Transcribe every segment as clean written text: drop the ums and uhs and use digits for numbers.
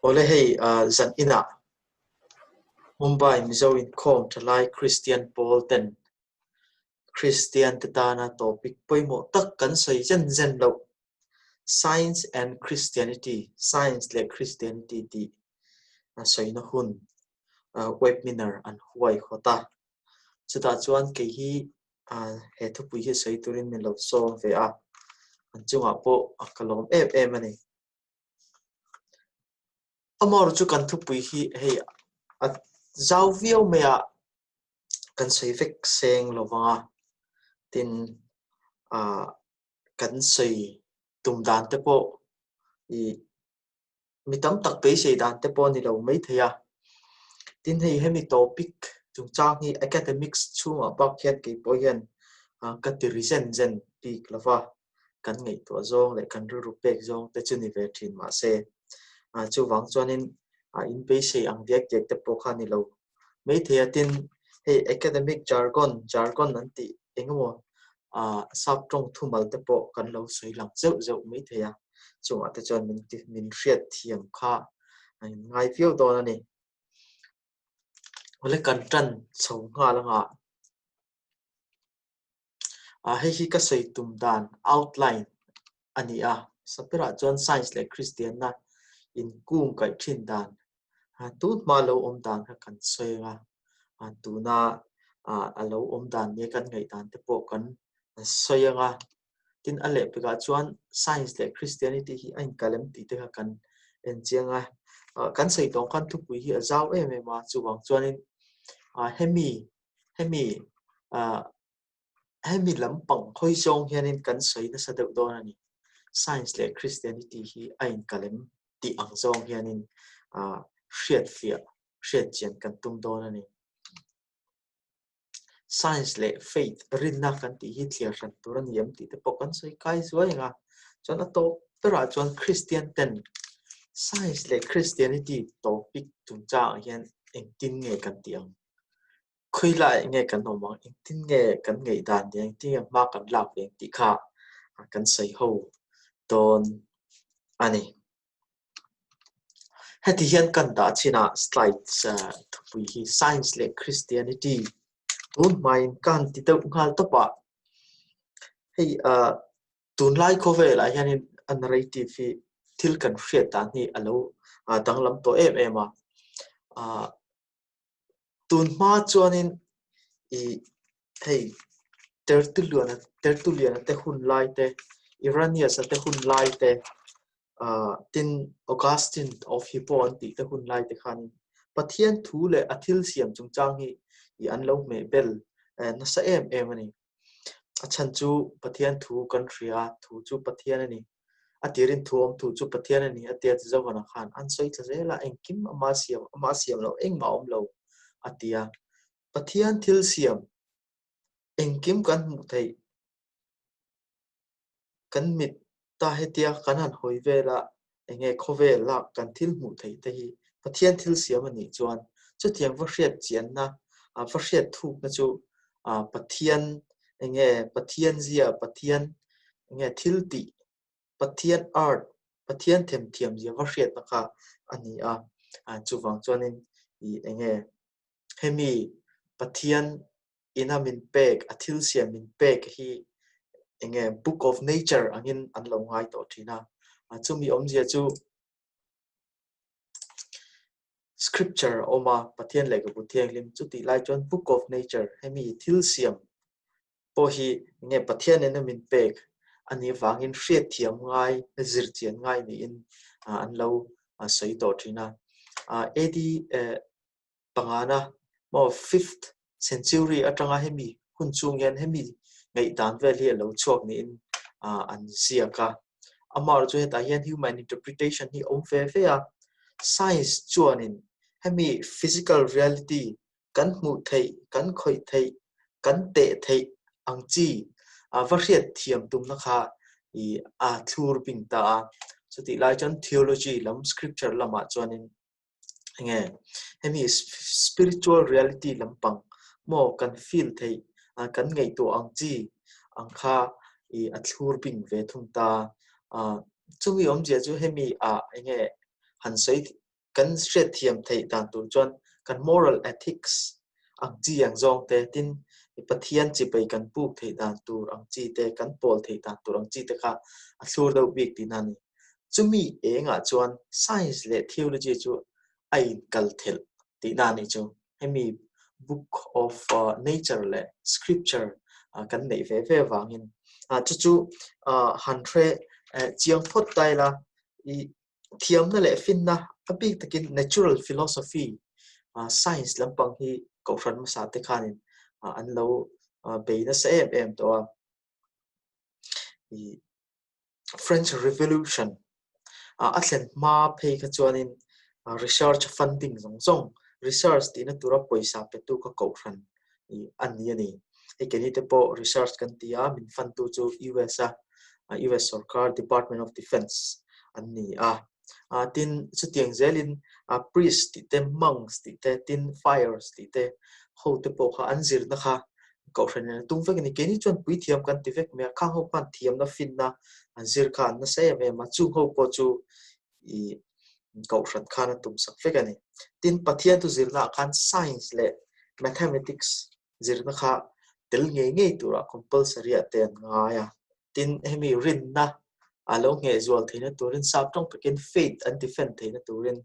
Awle hei zan inah Mumbai Mizo inkhawm thalai Kristian pawl ten Kristian te tana topic pawimawh tak kan sawi zen zen loh Science and Christianity, Science leh Christianity tih sawina hun webinar an huai hawt a. Chutah chuan kei hi he thupui hi sawi turin min lo sawm ve a, an chungah pawh ka lawm em em a ni. Amaherawhchu chu kan thupui hi hei a zau viau mai a, kan sawi vek seng lo vang a, tin ah kan sawi tum dan te pawh ih mi tam tak beisei dan te pawh a ni lo maithei a. Tin hei hemi topic chungchang hi academics chhungah bak hian kei pawh hian ka ti ri zen zen bik lo va, kan ngaihtuah zawng leh kan rilru pek zawng te chu ni ve thin mahse chuvang chuanin in beisei ang diak diak te pawh kha a ni lo maithei a. Tin hei academic jargon jargon an tih eng emaw ah sap tawng thumal te pawh kan lo sawi lang zeuh zeuh maithei a, chungah te chuan min ti min hriat thiam kha a in ngai viau dawn a ni. Awle kan tan chho nghal anga ah hei hi ka sawi tum dan outline a ni a, sapirah chuan science leh Kristianna inkung kaih thin dan Tun hma lo awm dan kha kan sawi ang a, tuna a lo awm dan nia kan ngaih dan te pawh kan sawi ang a. Tin, a lehpekah chuan Science leh Christianity hi a inkal em tih te kha kan en chiang a. Kan sawi tawng khan thupui hi a zau em em a, chuvang chuanin hemi hemi Hemi lampang hawi zawng hianin kan sawi nasa deuh dawn a ni. Science leh Christianity hi a inkalem tih ang zawng hianin hriatfiah, hriatchian kan tum dawn a ni. Science leh faith, rinna kan tih hi thliar hran tur a ni em tih te pawh kan sawi kai zuai ang a. Chuan a tawp berah chuan Christian ten Science leh Christianity topic chungchangah hian engtin nge kan tih ang? Khawilai nge kan awm ang, engtin nge kan ngaihdan leh engtin nge hma kan lak ve ang tih kha kan sawi ho dawn a ni. Heti hian kan dah chinah slides thupui hi Science leh Christianity tun hmain ka han ti deuh nghal tawp a. Hei tunlai khawvelah hianin a narrative hi thil kan hriat dan hi a lo danglam tawh em em a. Tun hma chuanin ih hei Tertullian-a Tertullian-a te hun lai te, Irenaeus-a te hun lai te, ah tin Augustine of Hippo an tih te hun lai te khanin Pathian thu leh a thil siam chungchang hi ih an lo hmeh bel nasa em em a ni. A chhan chu Pathian thu kan hria a, thu chu Pathian a ni. A tirin thu awm thu chu Pathian a ni a tia ti Zohana khan an sawi thla zel a, engkim ama siam ama siam loh engmah a awm lo a ti a. Pathian thil siam engkim kan hmuh theih Kan mit ta hetia kan han hawi vel a, enge khawvel lak kan thil hmuh theih te hi Pathian thil siam a nih chuan chutiang va hriat chianna, va hriat thukna chu Pathian enge Pathian zia, Pathian enge thil tih, Pathian art, Pathian themthiam zia va hriatna kha a ni a. Chuvang chuanin ih enge hemi Pathian ina min pek, a thil siam min pek hi enge book of nature angin an lo ngai tawh thin a. Chumi awmzia chu scripture a awm a, Pathian lehkhabu thianghlim chutih lai chuan book of nature hemi thil siam pawh hi enge Pathian ina min pek a nih avangin hriatthiam ngai, zirchian ngai niin an lo sawi tawh thin a. AD pangana maw fifth century atanga hemi hun chhung hian hemi ngaihdan vel hi a lo chhuak niin an ziak a. Amaherawhchu chu hetah hian human interpretation hi a awm ve ve a, science chuanin hemi physical reality kan hmuh theih, kan khawih theih, kan teh theih ang chi va hriat thiam tumna kha ih a thlur bing ta a. Chutih lai chuan theology lam scripture lamah chuanin Enge hemi spiritual reality lampang maw kan feel theih kan ngaihtuah ang chi ang kha ih a thlur bing ve thung ta. Chumi awmzia chu hemi ah enge han sawi. kan hriatthiam theih dan tur chuan kan moral ethics ang chi ang zawng te, tin Pathian chibai kan puk theih dan tur ang chi te, kan pawl theih dan tur ang chi te kha a thlur deuh bik tihna a ni. Chumi engah chuan science leh theology chu a inkal thelh tihna a nih chu. Hemi book of nature leh scripture kan neih ve ve avangin chu chu han hre chiang phawt ta ila i thiamna leh finna a bik takin natural philosophy science lampang hi kohhran hmasa te khanin an lo bei nasa em em tawh a. French Revolution a thlen hma phei kha chuanin research funding zawng zawng research tihna tura pawisa petu kha kohhran a ni a ni. Hei keini te pawh research kan ti a, min fund tu chu US a US sorkar Department of Defence an ni a. Tin, chutiang zelin priest tih te, monks tih te, tin friars tih te ho te pawh kha an zirna kha kohhran in a tum vek a ni. Keini chuan puithiam kan ti vek mai a, khang ho khan thiamna finna an zir kha an nasa em em a, chung ho pawh chu ih kohhran khan a tum sak vek a ni. Tin, Pathian thu zirna ah khan science leh mathematics zirna kha tel ngei ngei turah compulsory ah te an ngai a. Tin, hemi rinna a lo ngheh zual theihna turin sap tawng takin faith an defend theihna turin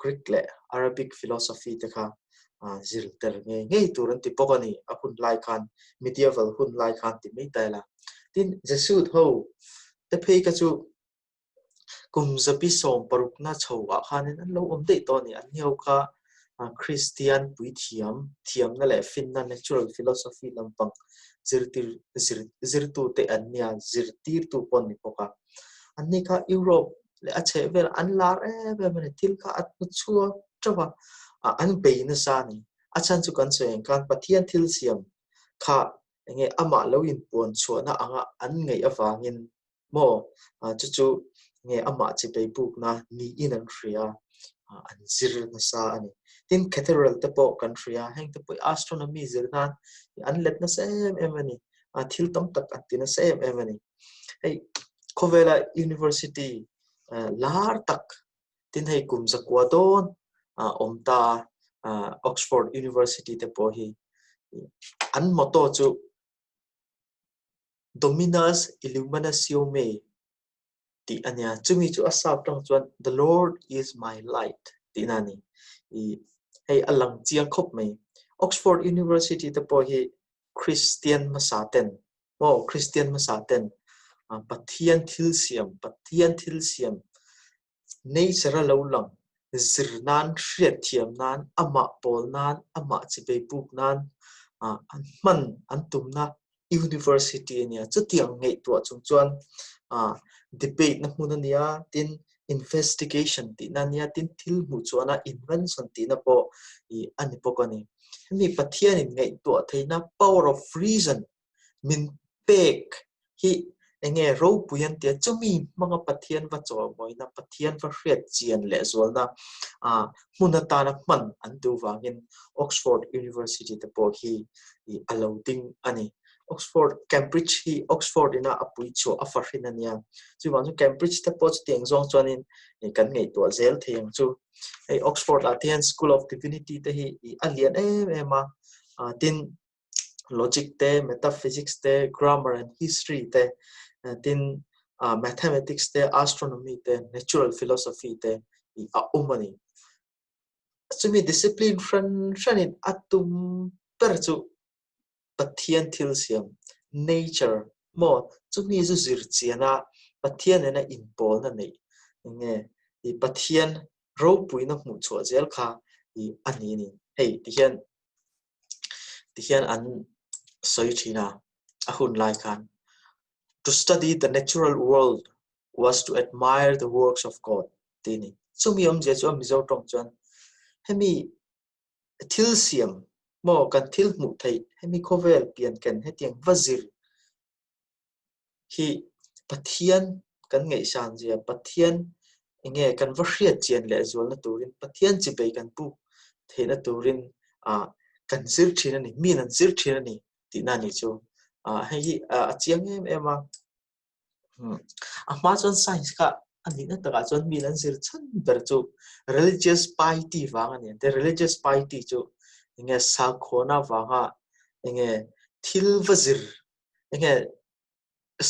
Greek leh Arabic philosophy te kha zir tel ngei ngei tur an ti bawk a ni. A hun lai khan medieval hun lai khan ti mai ta ila. Tin, Jesuit ho te phei kha chu Kum 160na chho ah khanin an lo awm daih tawh a ni. An hniau kha Kristian puithiam thiamna leh finna, natural philosophy, lampang zirtir zir zirtute an nia, zirtirtu pawh an ni bawk a. Anni kha Europe leh a chhehvel an lar em em a ni. Thil kha a hmu chhuak teuh a, an bei nasa a ni. A chhan chu kan sawi ang khan Pathian thil siam kha enge amah lo inpuan chhuahna anga an ngaih avangin Maw? Chu chu nge amah chipei bukna niin an hria, an zir nasa a ni. Tin, cathedral te pawh kan hria, heng te pawh hi astronomy zir nan an let nasa em em a ni. Thil tam tak an ti nasa em em a ni. Hei khawvela university lar tak tin hei kum zakua dawn awm ta Oxford University te pawh hi an motto chu Dominus illuminatio mei tih a nia. Chumi chu a sap tang chuan The Lord is my light tihna a ni. I hei a lang chiang khawp mai. Oxford University te pawh hi Kristian hmasa ten maw Kristian hmasa ten Pathian thil siam Pathian thil siam Nature a lo lang zir nan, hriatthiam nan, amah pawl nan, amah chipei puk nan an hman an tumna university a nia. Chutiang ngaihtuah chung chuan debate na hmun a nia, tin investigation tihna a nia, tin thil hmuh chuana invention tihna pawh a ni bawk a ni. Hemi Pathianin ngaihtuah theihna power of reason min pek hi enge ropui an tia chumi hmanga Pathian va chawimawina Pathian va hriat chian leh zualna ah hmun atana hman an duh vangin Oxford University te pawh hi a lo ding a ni. Oxford Cambridge hi Oxford ina a pui chhuah a fahrin a nia. Chuvang chu Cambridge te pawh chutiang zawng chuanin kan ngaihtuah zel thei ang chu. Hei Oxford ah te hian School of Divinity te hi a lian em em a, tin logic te, metaphysics te, grammar and history te, tin mathematics te, astronomy te, natural philosophy te a awm a ni. Chumi discipline hran hranin a tum ber chu Pathian thil siam, nature, maw chumi zu zir chian a Pathian nena inpawlna neih enge i Pathian ropuina hmuh chhuah zel kha i a ni a ni. Hei tihian Tihian an sawi thin a, a hun lai khan, To study the natural world was to admire the works of God tih a ni. Chumi awmzia chu a Mizo tawng chuan hemi thil siam maw kan thil hmuh theih hemi khawvel pian ken hetiang va zir hi Pathian kan ngaihsan zia, Pathian enge kan va hriat chian leh zualna turin, Pathian chibei kan puk theihna turin ah kan zir thin a ni, min an zir thin a ni tihna a ni chu. Ah hei hi a chiang em em a, a hma chuan science kha A nihna takah chuan mi an zir chhan ber chu religious piety vang a ni. The religious piety chu enge sakhuana vanga enge thil va zir enge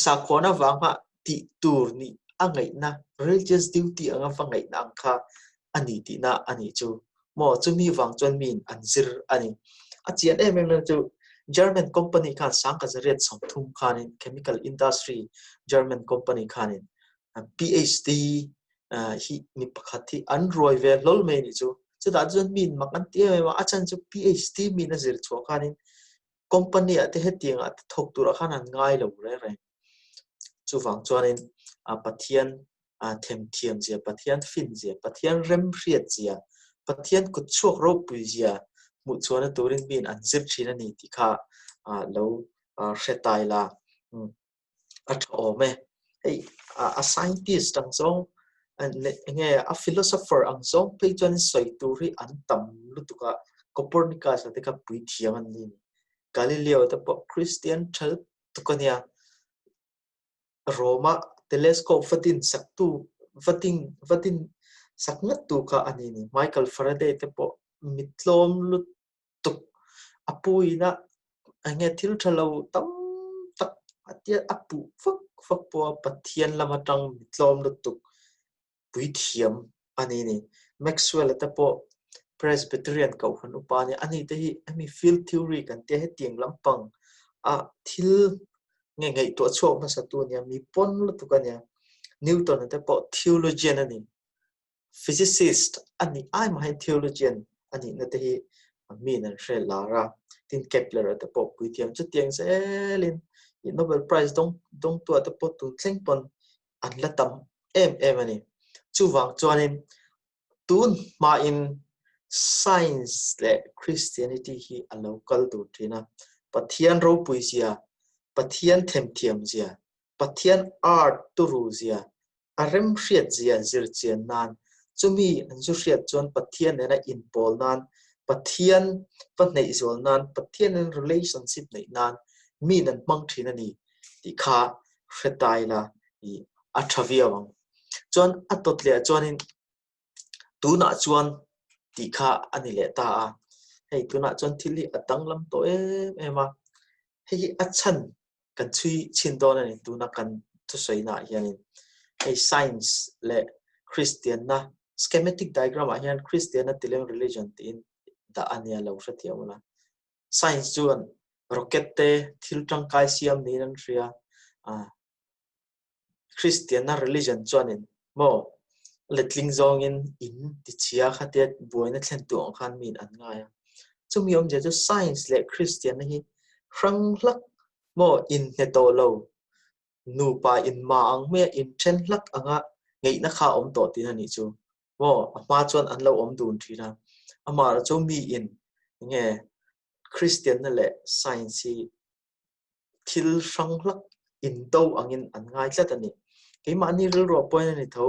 sakhuana vanga tih tur nih a ngaihna religious duty anga va ngaihna ang kha a ni tihna a nih chu. Maw chumi vang chuan miin an zir a ni. A chian em em na chu German company khan sangka zariat 30 khanin chemical industry German company khanin PhD hi mi pakhat hi an ruai ve hlawl mai nih chu. Chutah chuan miin mak an ti em em a, a chhan chu PhD miin a zir chhuah khanin company ah te hetiang ah te thawk turah khan an ngai lo reng reng. Chuvang chuanin Pathian themthiam zia, Pathian fin zia, Pathian remhriat zia, Pathian kut chhuak ropui zia hmuh chhuahna turin miin an zir thin a ni tih kha lo hre ta ila. A tha awm e. Hei a scientist ang zawng enge a philosopher ang zawng phei chuan sawi tur hi an tam lutuk a, Copernicus a te kha puithiam an ni. Galileo te pawh Christian tha lutuk a nia. Rome-a telescope va din saktu va ding va din sak ngat tu kha a ni ni. Michael Faraday te pawh mittlawm lutuk. tuk a puina enge thil tha lo tam tak a tia a puh vak vak pawh a Pathian lam atang mi tlawm lutuk puithiam a ni ni. Maxwell-a te pawh Presbyterian kohhran upa a ni. Ani te hi hemi field theory kan tia hetiang lampang a thil nge ngaihtuah chhuak hmasa tu a nia, mi pawn lutuk a nia. Newton-a te pawh theologian a ni. Physicist a nih ai mahin theologian a nihna te hi miin an hre lar a, tin Kepler-a te pawh puithiam chutiang zelin Nobel Prize dawng dawngtuah te pawh tun thleng pawn an la tam em em a ni. Chuvang chuanin tun hmain science leh Christianity hi a lo kal tur thin a, Pathian ropui zia, Pathian themthiam zia, Pathian art turu zia, a remhriat zia zir chian nan, chumi an zu hriat chuan Pathian nena inpawl nan, Pathian va hneih zual nan, Pathian nena relationship neih nan miin an hmang thin a ni tih kha hre ta ila i a tha viau ang. Chuan a tawt leh ah chuanin tunah chuan tih kha a ni leh ta a, hei tunah chuan thil hi a danglam tawh em em a, hei hi a chhan kan chhui chhin dawn a ni tuna kan thusawi ah hianin hei science leh Kristianna schematic diagram ah hian Kristianna tilem religion tiin dah a nia lo hrethiam ula science chuan rocket te thil tangkai siam niin an hria ah Kristianna religion chuanin maw letling zawngin in tichhia khatia buaina thlen tu ang khan miin an ngai a. Chumi awmzia chu science leh Kristianna hi hrang hlak maw inhne tawh lo, nupa inma ang maia inthen hlak anga ngeihna kha a awm tawh tihna nih chu maw a hma chuan an lo awm dun thin a. Amaherawhchu chu miin enge Kristianna leh science hi thil hrang hlak indo angin an ngai tlat a ni. Keimahni rilruah pawhin a ni tho.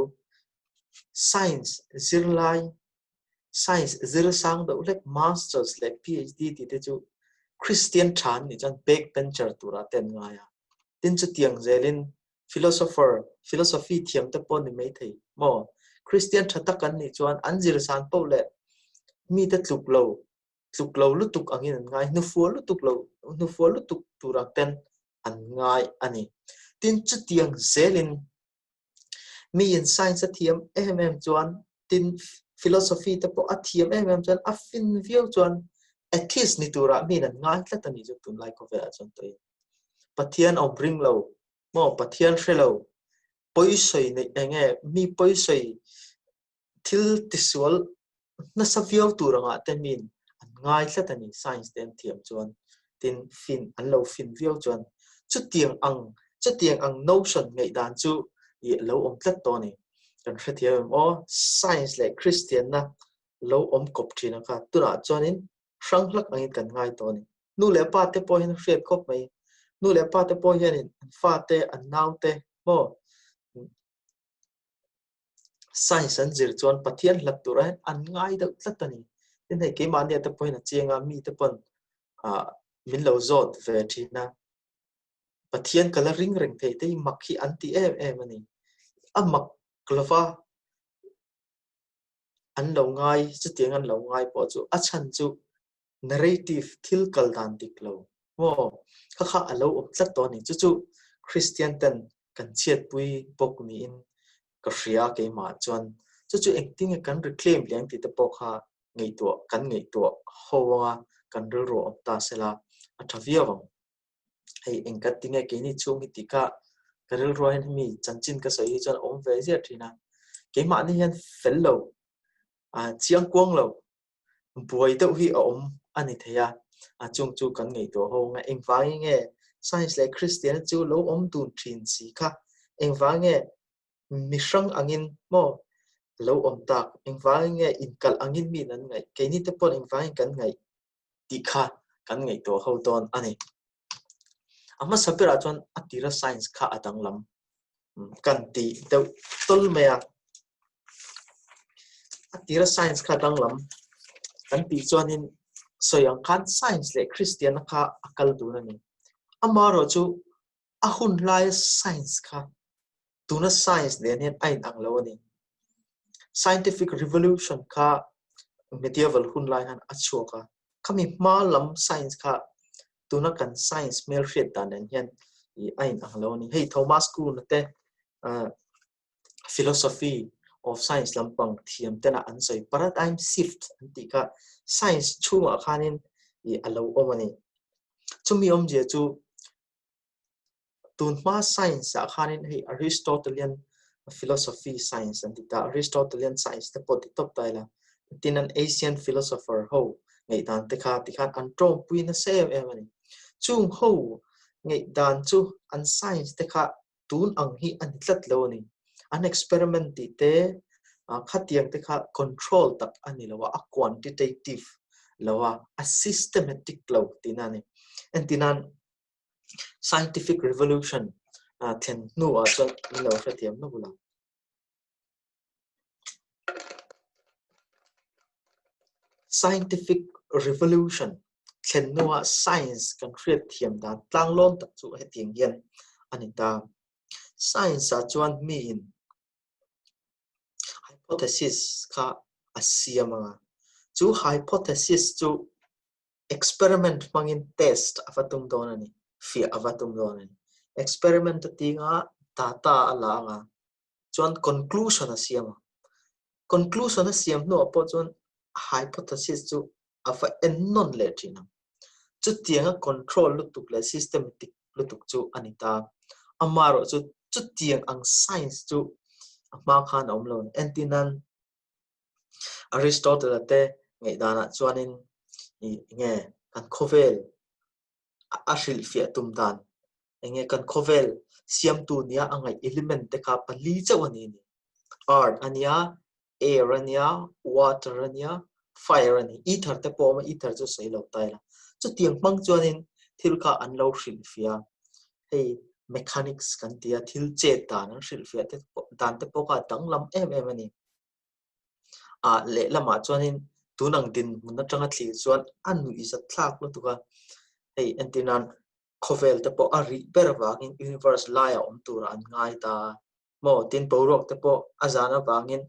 Science zirlai, science zir sang deuh hlek masters leh PhD tih te chu Christian tha an nih chuan backbencher turah te an ngai a. Tin chutiang zelin philosopher, philosophy thiam te pawh ni maithei maw? Christian tha tak an nih chuan an zir san poh leh mite tluk lo tluk lo lutuk angin an ngai, hnufual lutuk lo, hnufual lutuk tur ang ten an ngai a ni. Tin, chutiang zelin miin science a thiam em em chuan, tin philosophy te pawh a thiam em em chuan, a fin viau chuan atheist ni turah miin an ngai tlat a ni chu tunlai khawvelah chuan tawhin. Pathian awm ring lo, maw Pathian hre lo, pawisawi neih enge mi pawisawi thil tisual nasa viau tur angah te miin an ngai tlat a ni science te an thiam chuan tin fin an lo fin viau chuan chutiang ang chutiang ang notion ngaihdan chu ih lo awm tlat tawh a ni kan hrethiam em aw science leh Kristianna lo awm kawp thin ang kha tunah chuanin hrang hlak angin kan ngai tawh a ni nu leh pa te pawh hian hriat khawp mai nu leh pa te pawh hianin an fate an naute maw Science an zir chuan Pathian hlat turah hian an ngai deuh tlat a ni. Tin hei keimahni te pawhin a chiang a, mite pawn ah min lo zawt ve thin a. Pathian ka la ring reng thei te hi mak hi an ti em em a ni. A mak. lova an lo ngai, chutiang an lo ngai pawh chu a chhan chu narrative thil kal dan dik lo maw kha kha a lo awm tlat tawh a ni. Chu chu Kristian ten kan chhiatpui bawk niin ka hria keimah chuan chu chu engtin nge kan reclaim leh ang tih te pawh kha ngaihtuah kan ngaihtuah ho anga kan rilru awm ta sela a tha viau ang. Hei engka tinge keini chhung hi tih kha ka rilru ah hian hemi chanchin ka sawi hi chuan a awm ve ziah thin a, keimahni hian fel lo ah chiang kuang lo buai deuh hi a awm a ni thei a, a chung chu kan ngaihtuah ho ang a, engvangin nge Science leh Kristiana chu lo awm dun thin si kha, engvang nge mi hrang angin maw lo awm tak, engvangin nge inkalh angin mi an ngaih, keini te paw'n engvangin kan ngaih tih kha kan ngaihtuah ho dawn a ni. A hmasa berah chuan a tira science kha a danglam kan ti deuh tawl mai a. A tira science kha danglam kan tih chuanin sawi ang khan science leh Kristianna kha a kal dun a ni. Amaherawhchu a hun laia science kha tuna science nen hian a inang lo a ni. Scientific revolution kha medieval hun lai khan a chhuak a, khami hma lam science kha tuna kan science hmelhriat dan nen hian a inang lo a ni. Hei Thomas Kuhn te philosophy of science lampang thiam tena an sawi paradigm shift an tih kha science chhungah khanin a lo awm a ni. Chumi awmzia chu Tun hma science ah khanin hei Aristotelian philosophy science an ti ta, Aristotelian science te pawh ti tawp ta ila, tin an Asian philosopher ho ngaihdan te kha tikhan an tawngpui nasa em em a ni. Chung ho ngaihdan chu an science te kha tun ang hi a ni tlat lo a ni. An experiment tih te khatiang te kha control tak a ni lo a, a quantitative lo a, a systematic lo tihna a ni. Entirnan Scientific revolution thlen hnuah chuan min lo hrethiam hlauh la. Scientific revolution thlen hnuah science kan hriatthiam dan tlanglawm tak chu hetiang hian a ni ta. Science ah chuan miin hypothesis kha a siam ang a, chu hypothesis chu Experiment hmangin test a va tum dawn a ni, fiah a va tum dawn a ni. Experiment a tinga data a la anga chuan conclusion a siam a. Conclusion a siam hnuah pawh chuan hypothesis chu a va en nawn leh thin ang. Chutianga control lutuk leh systematic lutuk chu a ni ta. Amaherawhchu chutiang ang science chu a hma khan a awm lo a ni. Entirnan Aristotle-a te ngaihdanah chuanin ih enge kan khawvel a hrilhfiah tum dan enge kan khawvel siamtu nia a ngaih element te kha pali chauh a ni a ni. Earth a nia, air a nia, water a nia, fire a ni. Ether te pawh a awm a, ether chu sawi lo ta ila. Chutiang hmang chuanin thil kha an lo hrilhfiah a, hei mechanics kan ti a, thil chet dan an hrilhfiah te dan te pawh kha a danglam em em a ni. Ah lehlamah chuanin tun ang dinhmun atanga thlir chuan a nuihzat thlak lutuk a, hei entir nan khawvel te pawh a rih ber avangin universe laiah awm turah an ngai ta a, maw tin boruak te pawh a zan avangin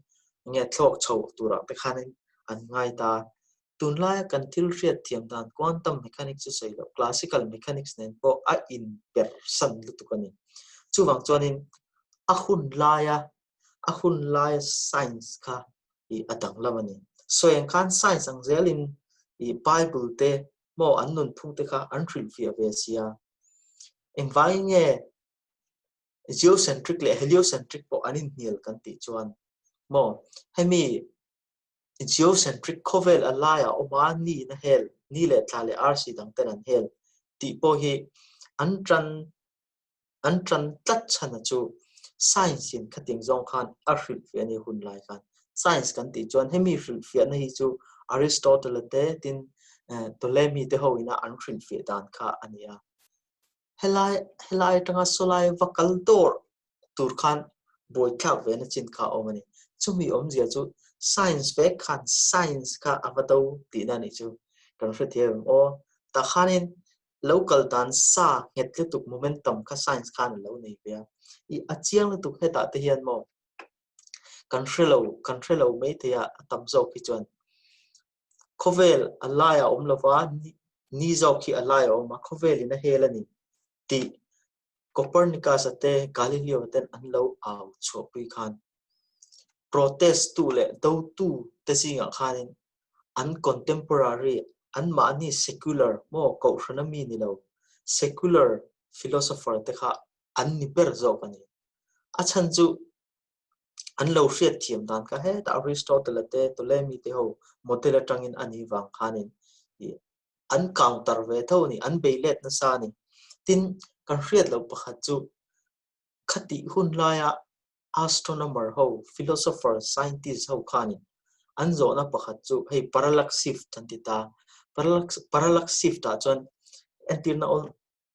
enge thlawk chho turah te khanin an ngai ta a. Tunlaia kan thil hriat thiam dan quantum mechanics chu sawi loh classical mechanics nen pawh a inpersan lutuk a ni. Chuvang chuanin a hun laia a hun laia science kha ih a danglam a ni. Sawi ang khan science ang zelin ih Bible te maw an nunphung te kha an hrilhfiah ve sia. Engvangin nge geocentric leh heliocentric pawh an inhnial kan tih chuan maw hemi geocentric khawvel a laiah a awm a, ni in a hel, ni leh thla leh arsi dang ten an hel tih pawh hi an tan An tan tlat chhan a chu science in khatiang zawng khan a hrilhfiah a ni hun lai khan. Science kan tih chuan hemi hrilhfiahna hi chu Aristotle-a te tin Ptolemy te ho ina an hrilhfiah dan kha a ni a. Helai helai atanga sawlai va kal dawr tur khan buaithlak ve na chin kha a awm a ni. Chumi awmzia chu science vek khan science kha a va do tihna a nih chu kan hrethiam em aw. Tah khanin lo kal dan sa nghet lutuk momentum kha science khan a lo nei ve a. I a chiang lutuk hetah te hian maw? Kan hre lo, kan hre lo mai thei a, a tam zawk hi chuan. Khawvel a laiah a awm lo va, ni zawk hi a laiah a awm a, khawvelin a hel a ni tih Copernicus-a te Galileo-a ten an lo au chhuahpui khan protest-tu leh dotu te zingah khanin an contemporary, anmahni secular maw kohhrana mi ni lo, secular philosopher te kha an ni ber zawk a ni. A chhan chu an lo hriat thiam dan kha hetah Aristotle-a te Ptolemy te ho model atangin a nih vang khanin an counter ve tho a ni, an bei let nasa a ni. Tin, kan hriat loh pakhat chu khatih hun laia astronomer ho, philosopher, scientist ho khanin an zawhna pakhat chu hei parallax shift an ti ta. Parallax parallax shift ah chuan entirna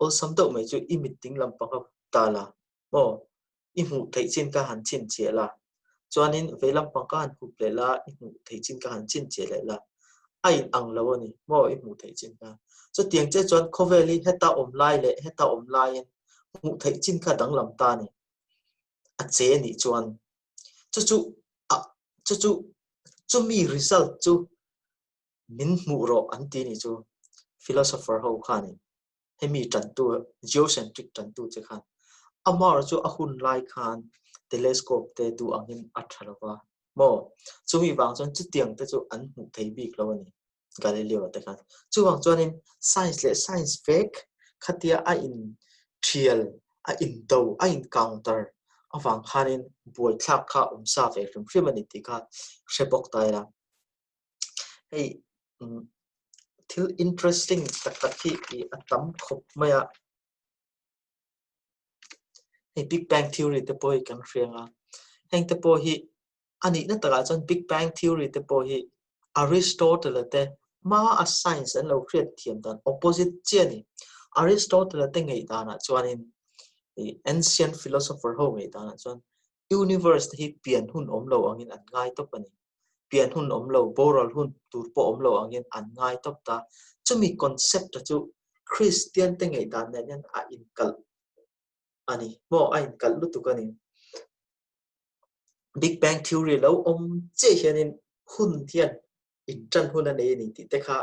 awlsam deuh mai chu i mit ding lampang a ta la maw? I hmuh theih chin ka han chhin chiah la. Chuanin vei lampang ka han hup leh la, i hmuh theih chin ka han chhin chiah leh la. A in ang lo a ni maw i hmuh theih chin kha. Chutiang che chuan khawvel hi heta awm lai leh heta awm laiin hmuh theih chin kha danglam ta a ni. A che nih chuan chu chu a chu chu chumi result chu min hmuh rawh an ti nih chu philosopher ho khanin. Hemi tantu geocentric tantu che khan amah chu a hun lai khan telescope te duh angin a tha lo va maw? Chumi vang chuan chutiang te chu an hmuh thei bik lo a ni Galileo te khan. Chuvang chuanin science leh science vek khatia a in thial, a in do, a in counter avang khanin buaithlak kha awm sa ve hrim hrim a ni tih kha hre bawk ta ila. Hei thil interesting tak tak hi ih a tam khawp mai a. Hei Big Bang Theory te pawh hi kan hria ang a. Heng te pawh hi a nihna takah chuan Big Bang Theory te pawh hi Aristotle-a te hma a science an lo hriat thiam dan opposite chiah a ni. Aristotle-a te ngaih danah chuanin ih ancient philosopher ho ngaih danah chuan universe te hi pian hun awm lo angin an ngai tawp a ni. Pian hun awm lo, boral hun tur pawh awm lo angin an ngai tawp ta. Chumi concept a chu Kristian te ngaihdan nen hian a inkalh a ni maw? A inkalh lutuk a ni. Big Bang Theory lo awm chiah hianin hun hian intan hun a nei a ni tih te kha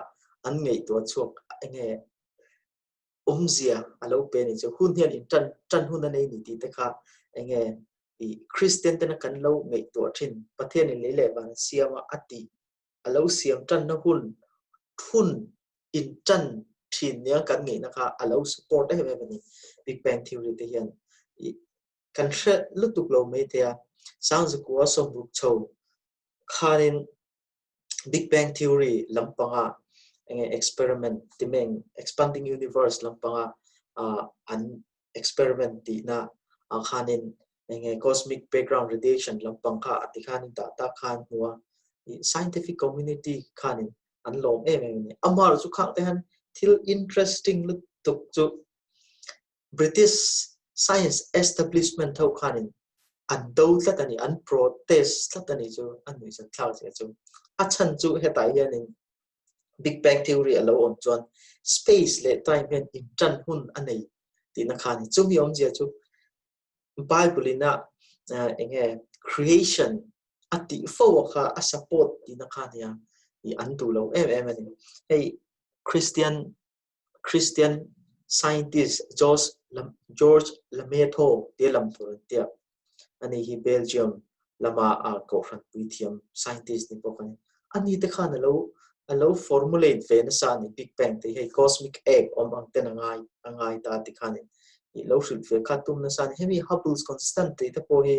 an ngaihtuah chhuak enge awmzia a lo pe a ni chu. Hun hian in tan tan hun a nei ni tih te kha enge i Kristian tena kan lo ngaihtuah thin Pathian in lei leh van a siam a a tih a lo siam tanna hun hun in tan thin nia kan ngaihna kha a lo support em em a ni. Big Bang Theory te hian i kan hre lutuk lo mai thei a, Sangzakua sawmruk chho khanin Big Bang Theory lampanga enge experiment timeng expanding universe lampanga an experiment tihna ah khanin enge cosmic background radiation lampang kha a ti khanin tah tak khan hmu a, scientific community khanin an lawm em em a ni. Amaherawhchu chu khang te hian thil interesting lutuk chu British science establishment ho khanin an do tlat a ni, an protest tlat a ni chu a nuihzat thlak zia chu. A chhan chu hetah hianin Big Bang Theory a lo awm chuan space leh time hian intan hun a nei tihna kha a ni. Chumi awmzia chu Bible ina enge creation a tih fo a kha a support tihna kha a nia, an duh lo em em a ni. Hei Christian Christian scientist George George Lemaitre te lam tur an tia. Ani hi Belgium lama a kohhran puithiam scientist ni bawk a ni. Ani te khan alo alo formulate ve nasa a ni Big Bang te hi hei cosmic egg awm ang ten a ngai a ngai ta ti khan in ih lo hrilh ve kha tum nasa a ni. Hemi Hubble's constant tih te pawh hi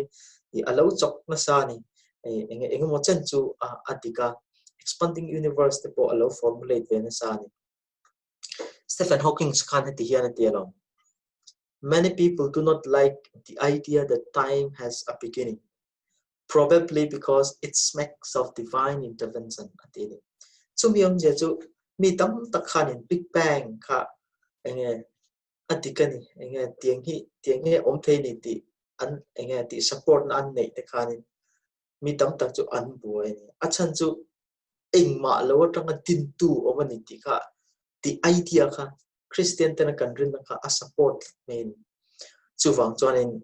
ih alo chawk nasa a ni. Eng engemaw chen chu a dik a, expanding universe te pawh alo formulate ve nasa a ni. Stephen Hawking khan heti hian a ti alawm. Many people do not like the idea that time has a beginning, probably because it smacks of divine intervention a ti a ni. Chumi awmzia chu mi tam tak khanin Big Bang kha enge a dik a ni, enge tiang hi tiang hi awm thei ni tih an enge tih support na an neih te khanin mi tam tak chu an buai a ni. A chhan chu engmah lo atanga dintu awm a ni tih kha tih idea kha Christian tena kan rinna kha a support tlat mai a ni. Chuvang chuanin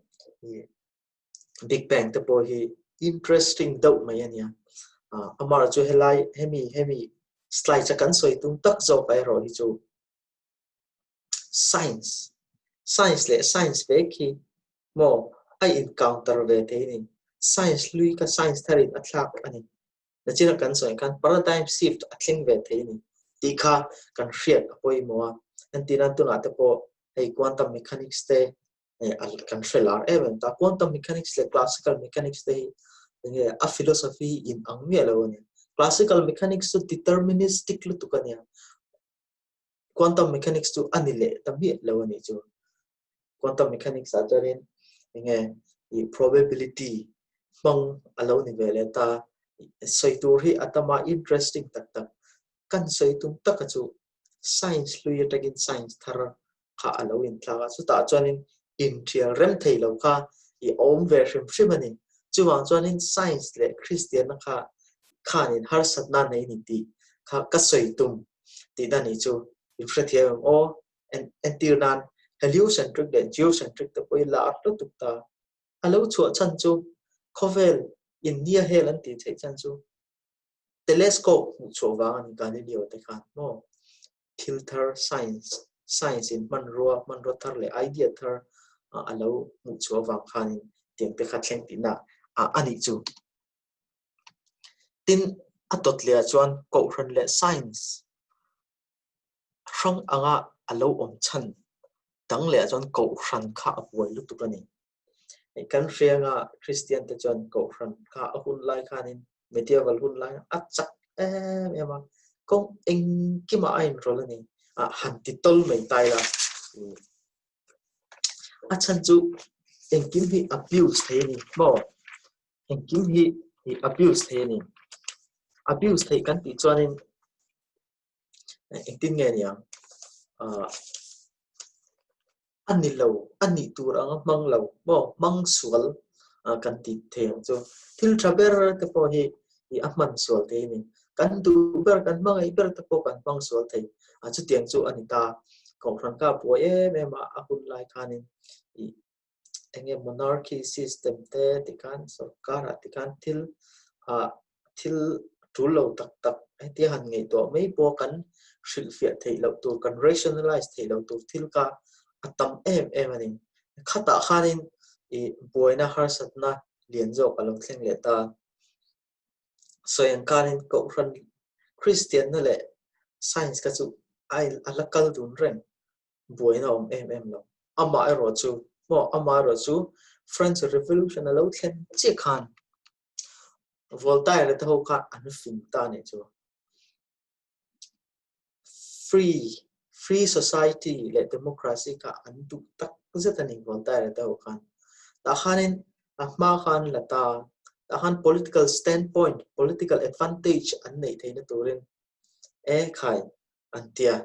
Big Bang te pawh hi interesting deuh mai a nia. Amaherawhchu chu helai hemi hemi slide a kan sawi tum tak zawk erawh hi chu science science leh science vek hi maw a in counter ve thei a ni. Science hlui kha science tharin a thlak a ni. Nachina kan sawi khan paradigm shift a thleng ve thei a ni tih kha kan hriat a pawimawh a. Entirna tunah te pawh hei quantum mechanics te kan hre lar em em ta. Quantum mechanics leh classical mechanics te hi enge a philosophy hi in ang miah lo a ni. Classical mechanics chu deterministic lutuk a nia. Quantum mechanics chu a ni leh ta miah lo a nih chu. Quantum mechanics ah chuanin enge ih probability hmang a lo ni ve leh ta. Sawi tur hi a tam a, interesting tak tak kan sawi tum taka chu science hlui atangin science thar kha a lo inthlak a, chutah chuanin inthial rem thei lo kha i awm ve hrim hrim a ni. Chuvang chuanin science leh Kristianna kha khanin harsatna nei ni tih kha ka sawi tum tihna ni chu in hrethiam em aw? Entir nan heliocentric leh geocentric te pawh hi lar lutuk ta. A lo chhuah chhan chu khawvel India hel an tih theih chhan chu Telescope hmuh chhuah vang a ni Galileo te khan maw? Thil thar science science in hmanrua hmanrua thar leh idea thar a lo hmuh chhuah vang khanin tiang te kha thleng tihna a nih chu. Tin, a tawt leh ah chuan Kohhran leh science hrang anga a lo awm chhan dang leh ah chuan Kohhran kha a buai lutuk a ni. Kan hrianga Kristian te chuan Kohhran kha a hun lai khanin medieval hun lai a chak em em a, kawng engkimah a inrawlh a ni. Han ti tawl mai ta ila a chhan chu engkim hi abuse thei a ni maw? Engkim hi abuse thei a ni. Abuse theih kan tih chuanin engtin nge niang? A ni lo, a nih tur anga hmang lo maw, hmang sual kan ti thei ang chu. Thil tha ber te pawh hi a hman sual thei a ni. Kan duh ber, kan hmangaih ber te pawh kan hmang sual thei. Chutiang chu a ni ta. Kohhran kha a buai em em a, a hun lai khanin ih eng nge monarchy system te tikhan sorkarah tikhan thil ah thil tul lo tak tak hetia han ngaihtuah mai pawh kan hrilhfiah theih loh tur kan rationalize theih loh tur thil kha a tam em em a ni. Khatah khanin ih buaina harsatna lian zawk a lo thleng leh ta. Sawi ang khanin Kohhran Kristianna leh Science kha chu a la kal dun reng. buaina a awm em em lo. Amah erawh chu maw amah erawh chu French Revolution a lo thlen chiah khan Voltaire te ho kha an fing ta nih chu. Free free society leh democracy kha an duh tak zet a ni Voltaire te ho khan. Tah khanin a hma khan la ta, tah khan political standpoint, political advantage an neih theihna turin e khai an tia.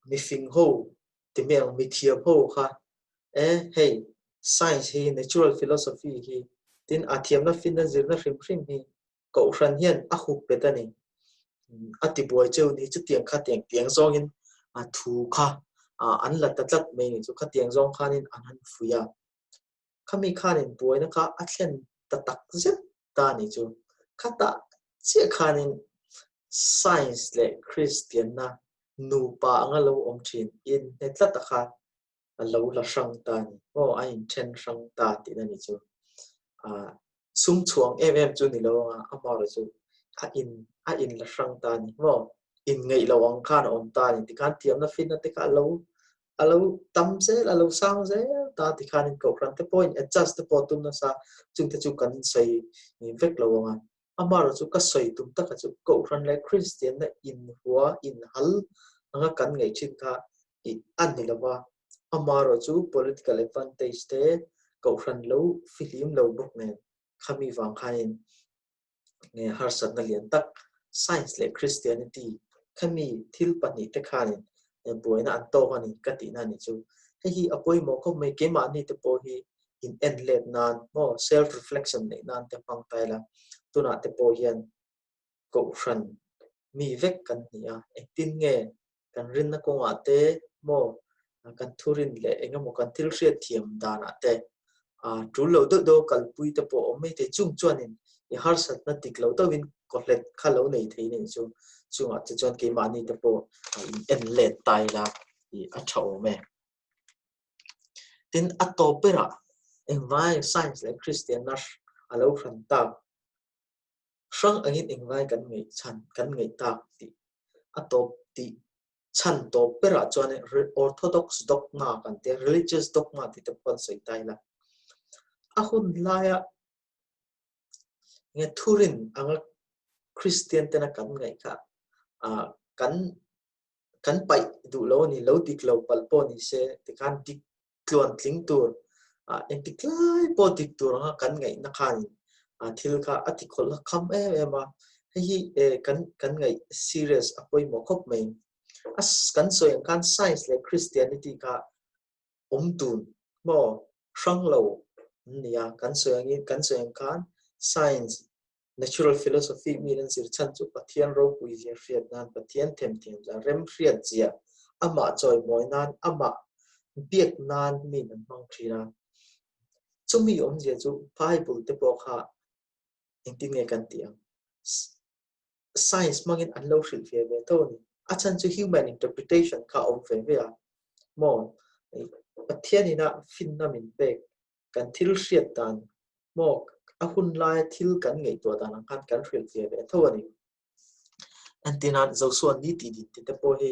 Mifing ho ti mai ang mithiam ho kha e hei science hi natural philosophy hi tin a thiamna finna zirna hrim hrim hi kohhran hian a hup bet a ni a ti buai cheu ni chutiang kha tiang tiang zawngin a thu kha an la ta tlat mai ni chu khatiang zawng khanin an han fuih a. Khami khanin buaina kha a thlen ta tak zet ta a nih chu. Khatah chiah khanin Science leh Kristianna nupa anga lo awm thin inhne tlata kha a lo la hrang ta a ni. Aw, a inthen hrang ta tihna a nih chu. Sum chhuang em em chu ni lo anga amaherawh chu a in a in la hrang ta a ni maw? Inngeih lo ang khan a awm ta a ni. Tikhan thiamna finna te kha a lo a lo tam zel a lo sang zel ta tikhanin kohhran te pawhin adjust te pawh tum nasa chungte chu kan sawi vek lo ang a amaherawh chu ka sawi tum taka chu kohhran leh Kristianna inhua inhal anga kan ngaih thin kha ih a ni lo va amaherawh chu political advantage te kohhran lo fihlim lo bawk nen khami vang khanin nge harsatna lian tak science leh Christianity khami thil pahnih te khanin buaina an tawk a ni ka tihna a nih chu. Hei hi a pawimawh khawp mai keimahni te pawh hi in en let nan maw self reflection neih nan te hmang ta ila tunah te pawh hian kohhran mi vek kan ni a engtin nge kan rinna kawngah te maw kan thurin leh engemaw kan thil hriatthiam danah te. Tul lo deuh deuh a kalpui te pawh a awm mai thei. Chung chuanin i harsatna dik lo deuhin kawhlet kha lo nei thei nen chu chungah te chuan keimahni te pawh in en let ta ila tih a tha awm e. Tin, a tawp berah engvai science leh Kristianna a lo hran tak hrang angin engvai kan ngaih chhan kan ngaih tak tih a tawp tih chhan tawp berah chuan Orthodox dogma kan tia religious dogma tih te pawh kan sawi ta ila. A hun laia nge thurin anga Kristian tena kan ngaih kha kan kan paih duh lo a ni, lo dik lo palh pawh ni se tikhan dik tluan tling tur engtik lai pawh dik tur anga kan ngaihna khanin thil kha a ti khawlh a kham em em a, hei hi kan kan ngaih serious a pawimawh khawp mai. A kan sawi ang khan science leh Christianity kha awm dun maw hrang lo an ni a, kan sawi angin kan sawi ang khan science Natural philosophy mi an zir chhan chu Pathian ropui zia hriat nan, Pathian themthiam zia, rem hriat zia, amah chawimawi nan, amah biak nan mi an hmang thin a. Chumi awmzia chu Bible te pawh kha engtin nge kan tih ang? Science hmangin an lo hrilh ve ve tho a ni. A chhan chu human interpretation kha a awm ve ve a. Maw? Pathian ina finna min pek kan thil hriat dan maw a hun laia thil kan ngaihtuah dan ang khan kan hrilh ve ve tho a ni. Entirnan Joshua ni tih din tih te pawh hi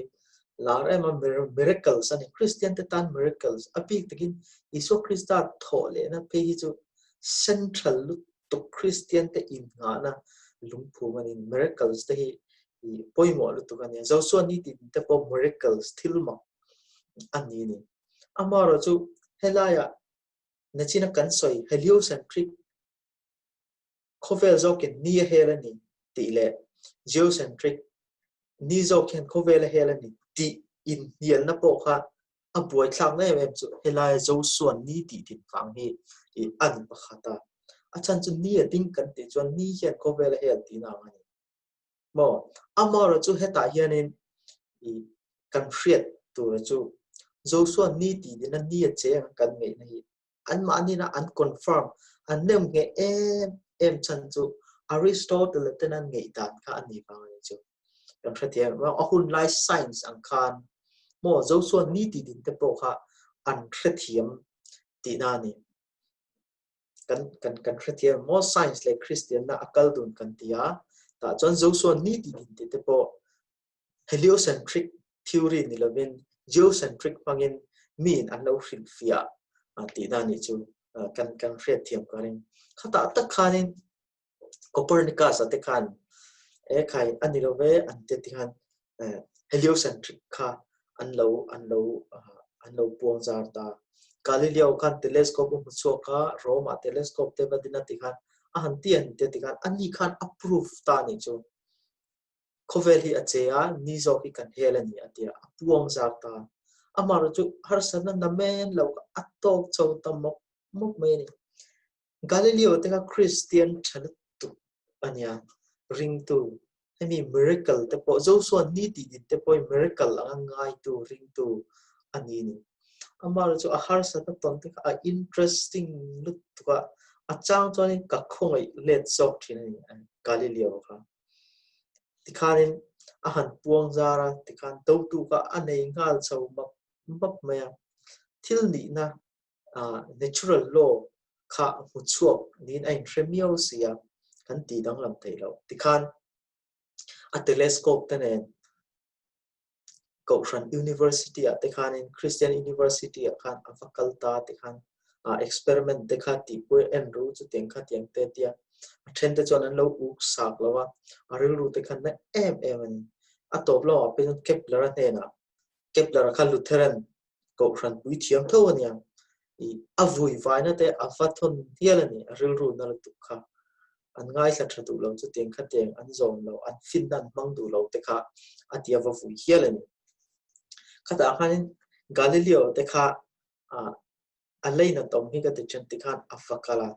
lar em a miracles a ni. Kristian te tan miracles a bik takin Isua Krista thawh lehna phei hi chu central lutuk Kristian te innghahna lungphum a ni. Miracles te hi pawimawh lutuk a ni. Joshua ni tih din te pawh miracles thil mak a ni a ni. Amaherawhchu helaiah nachina kan sawi heliocentric khawvel zawkin ni a hel a ni tih leh geocentric ni zawk hian khawvel a hel a ni tih inhnialna pawh kha a buaithlakna em em chu helaia Joshua ni tih din vang hi a ni pakhat a. A chhan chu ni a ding kan tih chuan ni hian khawvel a hel tihna ang a ni. Maw? Amaherawhchu hetah hianin i kan hriat tura chu Joshua ni tih dina ni a che ang kan ngaihna hi anmahnina an confirm an nem ngheh em em chhan chu Aristotle ten an ngaih dan kha a nih vang a ni chu. Kan hrethiam a hun lai science ang khan maw Joshua ni tih din te pawh kha an hrethiam tihna a ni. Kan kan kan hrethiam maw science leh Kristianna a kal dun kan ti a, tah chuan Joshua ni tih din tih te pawh Heliocentric theory ni lovin geocentric hmangin miin an lo hrilhfiah tihna a nih chu kan kan hriatthiam ka ring. Khatah tak khanin Copernicus-a te khan e khai a ni lo ve an ti ti khan heliocentric kha an lo an lo an lo puang zar ta. Galileo khan telescope a hmu chhuak a, Rome-ah telescope te va din a ti khan a han ti an ti ti khan ani khan a proof ta a nih chu. Khawvel hi a che a, ni zawk hi kan hel a ni a ti a, a puang zar ta. Amaherawhchu chu harsatna namen lo kha a tawk chho ta mawp mawp mai a ni. Galileo te kha Kristian tha lutuk a nia, ringtu, hemi miracle te pawh Joshua ni tih din te pawh hi miracle anga ngaitu, ringtu a ni a ni. Amaherawhchu chu a harsatna tawn te kha a interesting lutuk a, a chang chuanin ka khawngaih let zawk thin a ni Galileo kha. Tikhanin a han puang zar a, tikhan dotu kha a nei nghal chho map map mai a. Thil nihna natural law kha hmu chhuak niin a inhre miau si a, kan tih danglam theih loh. Tikhan a telescope te nen Kohhran University ah te khanin Christian University ah khan a va kal ta te khan experiment te kha tihpui en ru chutiang kha tiang te tia a then te chuan an lo uk sak lo a, a rilru te khan na em em a ni. A tawp lamah pawh chuan Kepler-a hnenah Kepler-a kha Lutheran Kohhran pui thiam tho a nia, i a vui vaina te a va thawn hial a ni, a rilru na lutuk kha. An ngaithla tha duh lo chutiang kha tiang an zawm lo, an finna an hmang duh lo te kha a ti a va vui hial a ni. Khatah khanin Galileo te kha a leinat awm hi ka ti then tikhan a va kal a,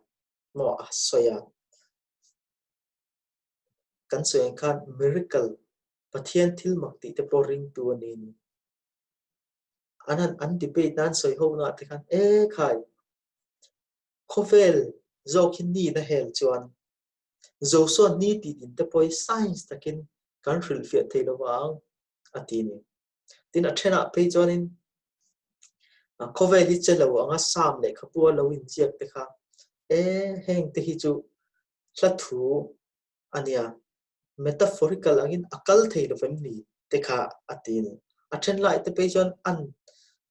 maw a sawi a. Kan sawi ang khan miracle, Pathian thil mak tih te pawh ringtu a ni a ni. An han an debate nan sawi ho na te khan e khai. Khawvel zawk hi ni na hel chuan Joshua ni tih din te pawh hi science takin kan hrilhfiah thei lo vang a ti ni. Tin a thenah phei chuanin khawvel hi che lo anga Sam lehkhabu a lo inziak te kha e heng te hi chu hla thu a nia, metaphorical angin a kal thei lo vem ni te kha a ti a ni. A then lai te phei chuan an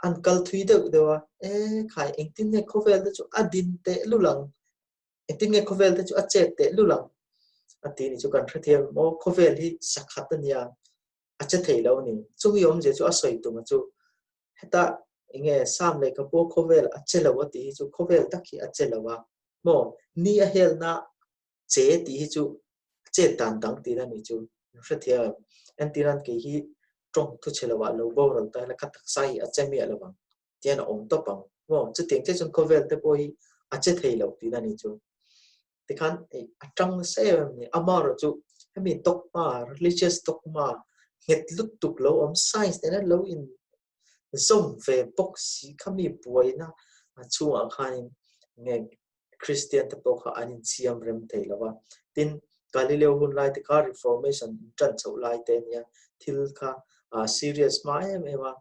an kal thui deuh deuh a, e khai engtin nge khawvel te chu a din teh lul ang, engtin nge khawvel te chu a chet teh lul ang a ti ni chu kan hrethiam maw khawvel hi sakhat a nia a che thei lo a ni. Chumi awmzia chu a sawi tum a chu heta enge Sam lehkhabu khawvel a che lo a tih hi chu khawvel tak hi a che lo a maw ni a helna che tih hi chu chet dan dang tih a ni chu hrethiam em? Entirnan kei hi tawng thu chhe lovah lo boral ta ila ka taksa hi a che miah lo ang tihian a awm tawp ang maw? Chutiang chiah chuan khawvel te pawh hi a che thei lo tih a ni chu. Tikhan a tang nasa em em a ni. Amaherawh chu hemi dogma, religious dogma nghet lutuk lo awm science nena lo in zawm ve bawk si kha mi buaina chhungah khanin nge Kristian te pawh kha an insiam rem thei lo va. Tin, Galileo hun lai te kha Reformation intan chhoh lai te a nia, thil kha serious hma em em a.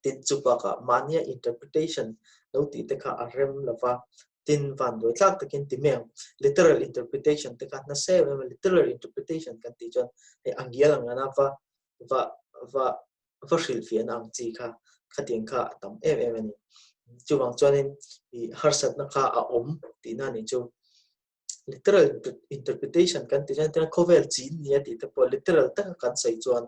Tin, chu bakah mahnia interpretation lo tih te kha a rem lo va. Tin, vanduai tlak takin ti mai ang, literal interpretation te kha nasa em em a, literal interpretation kan tih chuan hei a ngial ang ngana va va va va hrilhfiahna ang chi kha khatiang kha a tam em em a ni. Chuvang chuanin ih harsatna kha a awm tihna a nih chu. Literal interpretation kan tih chuan tiang khawvel chin ni a tih te pawh literal taka kan sawi chuan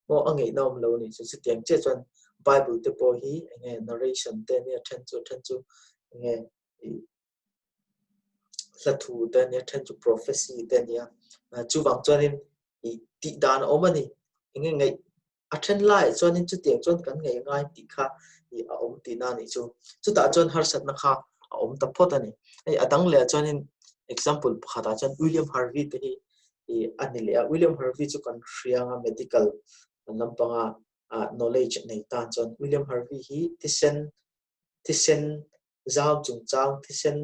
maw a ngaihna awm lo a nih chu. Chutiang chiah chuan Bible te pawh hi eng nge narration te nia then chu then chu eng nge ih hla thu te ania then chu prophecy te ania chuvang chuanin ih tih dan a awm a ni eng nge ngaih a then laiah chuanin chutiang chuan kan ngaih ngai tih kha ih a awm tihna a nih chu chutah chuan harsatna kha a awm ta phawt a ni hei a dang leh ah chuanin example pakhatah chuan William Harvey te hi ih a ni leh a William Harvey chu kan hria anga medical lampanga ah knowledge nei tan chuan William Harvey hi thisen thisen zau chungchang thisen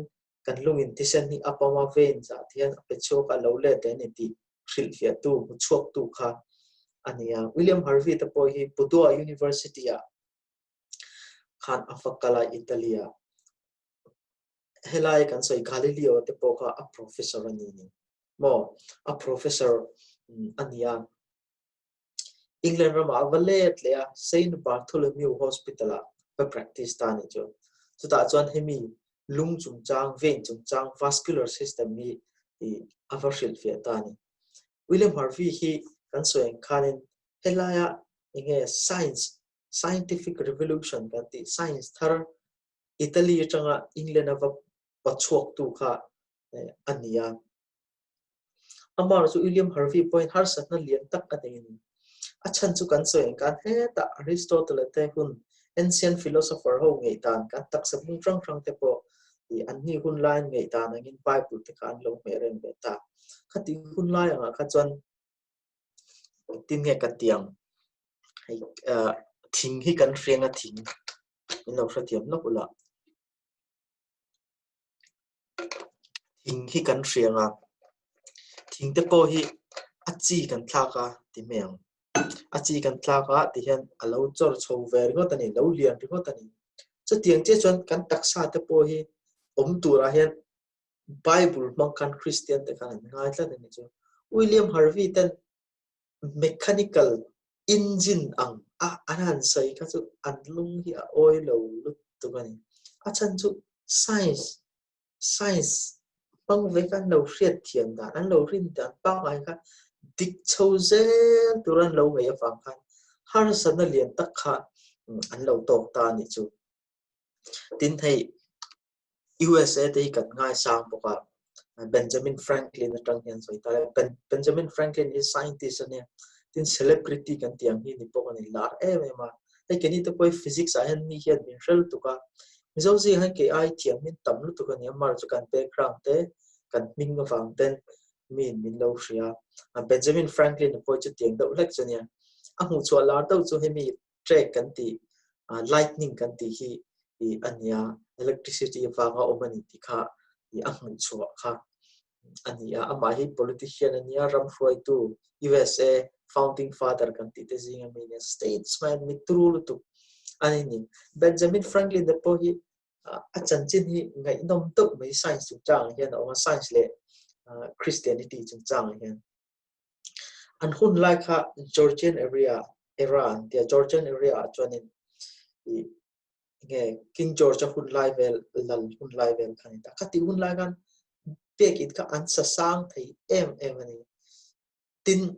kan lungin thisen hi a pawm a vein zah te hian a pe chhuak a lo let a ni tih hrilhfiahtu hmu chhuaktu kha a ni a. William Harvey te pawh hi Padua University ah khan a va kal a Italy ah. Helai kan sawi Galileo te pawh kha a professor a ni ni maw? A professor a ni a. England ramah a va let leh a, Saint Bartholomew Hospital-ah va practice ta a nih chu. Chutah chuan hemi lung chungchang, vein chungchang, vascular system hi a va hrilhfiah ta a ni. William Harvey hi kan sawi ang khanin helaia enge science, scientific revolution kan tih, science thar Italy atanga England a va pachhuaktu kha a ni a. Amah chu William Harvey pawhin harsatna lian tak a nei a ni. A chhan chu kan sawi ang khan hetah Aristotle te hun ancient philosopher ho ngaihdan kan taksa hming hrang hrang te pawh ih an ni hun laiin ngaihdan angin Bible te kha an lo hmeh reng ve ta. Khati hun lai angah kha chuan engtin nge ka ti ang hei ah thing hi kan hreng a thing min lo hrethiam lawk ula. Thing hi kan hriang a, thing te pawh hi a chi kan thlak a ti mai ang. A chi kan thlak a ti hian a lo chawr chho ve ringawt a ni, lo lian ringawt a ni. Chutiang chiah chuan kan taksa te pawh hi awm turah hian Bible hmang khan Kristian te khan an ngai tlat a ni chu. William Harvey ten mechanical engine ang a an han sawi kha chu an lung hi a awi lo lutuk a ni. A chhan chu science science hmang ve kha an lo hriat thiam dan an lo rin dan pangngai kha dik chho zel tur an lo ngaih avang khan harsatna lian tak kha an lo tawk ta a nih chu. Tin hei USA te hi kan ngaisang bawk a, Benjamin Franklin atang hian sawi ta ila, Benjamin Franklin hi scientist a nia, tin celebrity kan tih ang hi ni pawh a ni lar em em a, hei keini te pawh hi physics ah hian mi hian min hre lutuk a, Mizo zingah hian kei ai thiam hi tam lutuk a ni a, mar chu kan background te, kan hming avang ten miin min lo hria a, Benjamin Franklin a pawh hi chutiang deuh hlek chu a nia, a hmuhchhuah lar deuh chu hemi track kan tih, lightning kan tih hi. I a nia, electricity avanga awm a ni tih kha i a hmuh chhuah kha a ni a. Amah hi politician a nia, ram hruaitu USA founding father kan tih te zinga mi a nia, statesman mi turu lutuk a ni ni. Benjamin Franklin te pawh hi a chanchin hi ngaihnawm deuh mai science chungchangah hian a awm a, science leh Christianity chungchangah hian. An hun lai kha Georgian area era an tia, Georgian area ah chuanin ih nge King George a hun lai vel lal hun lai vel kha a ni ta. Khati hun lai khan biakinn kha an sa sang thei em em a ni. Tin,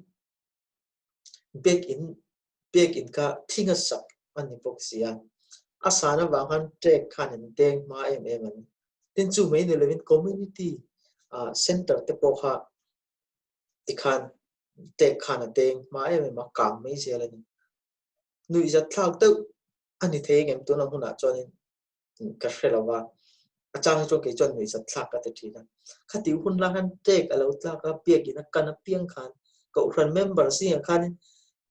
biakinn biakinn kha thing a sak a ni bawk si a, a san avang khan trek khan an deng hma em em a ni. Tin, chu mai ni lovin community ah center te pawh kha tikhan tek khan a deng hma em em a, kang mai zel a ni. Nuihzat thlak deuh a ni thei engem tuna hmunah chuanin ka hre lo va, a chang hi chuan kei chuan nuihzat thlak ka ti thin a. Khati hun lai khan tek a lo tlak a, biakinn a kan apiang khan Kohhran member zingah khanin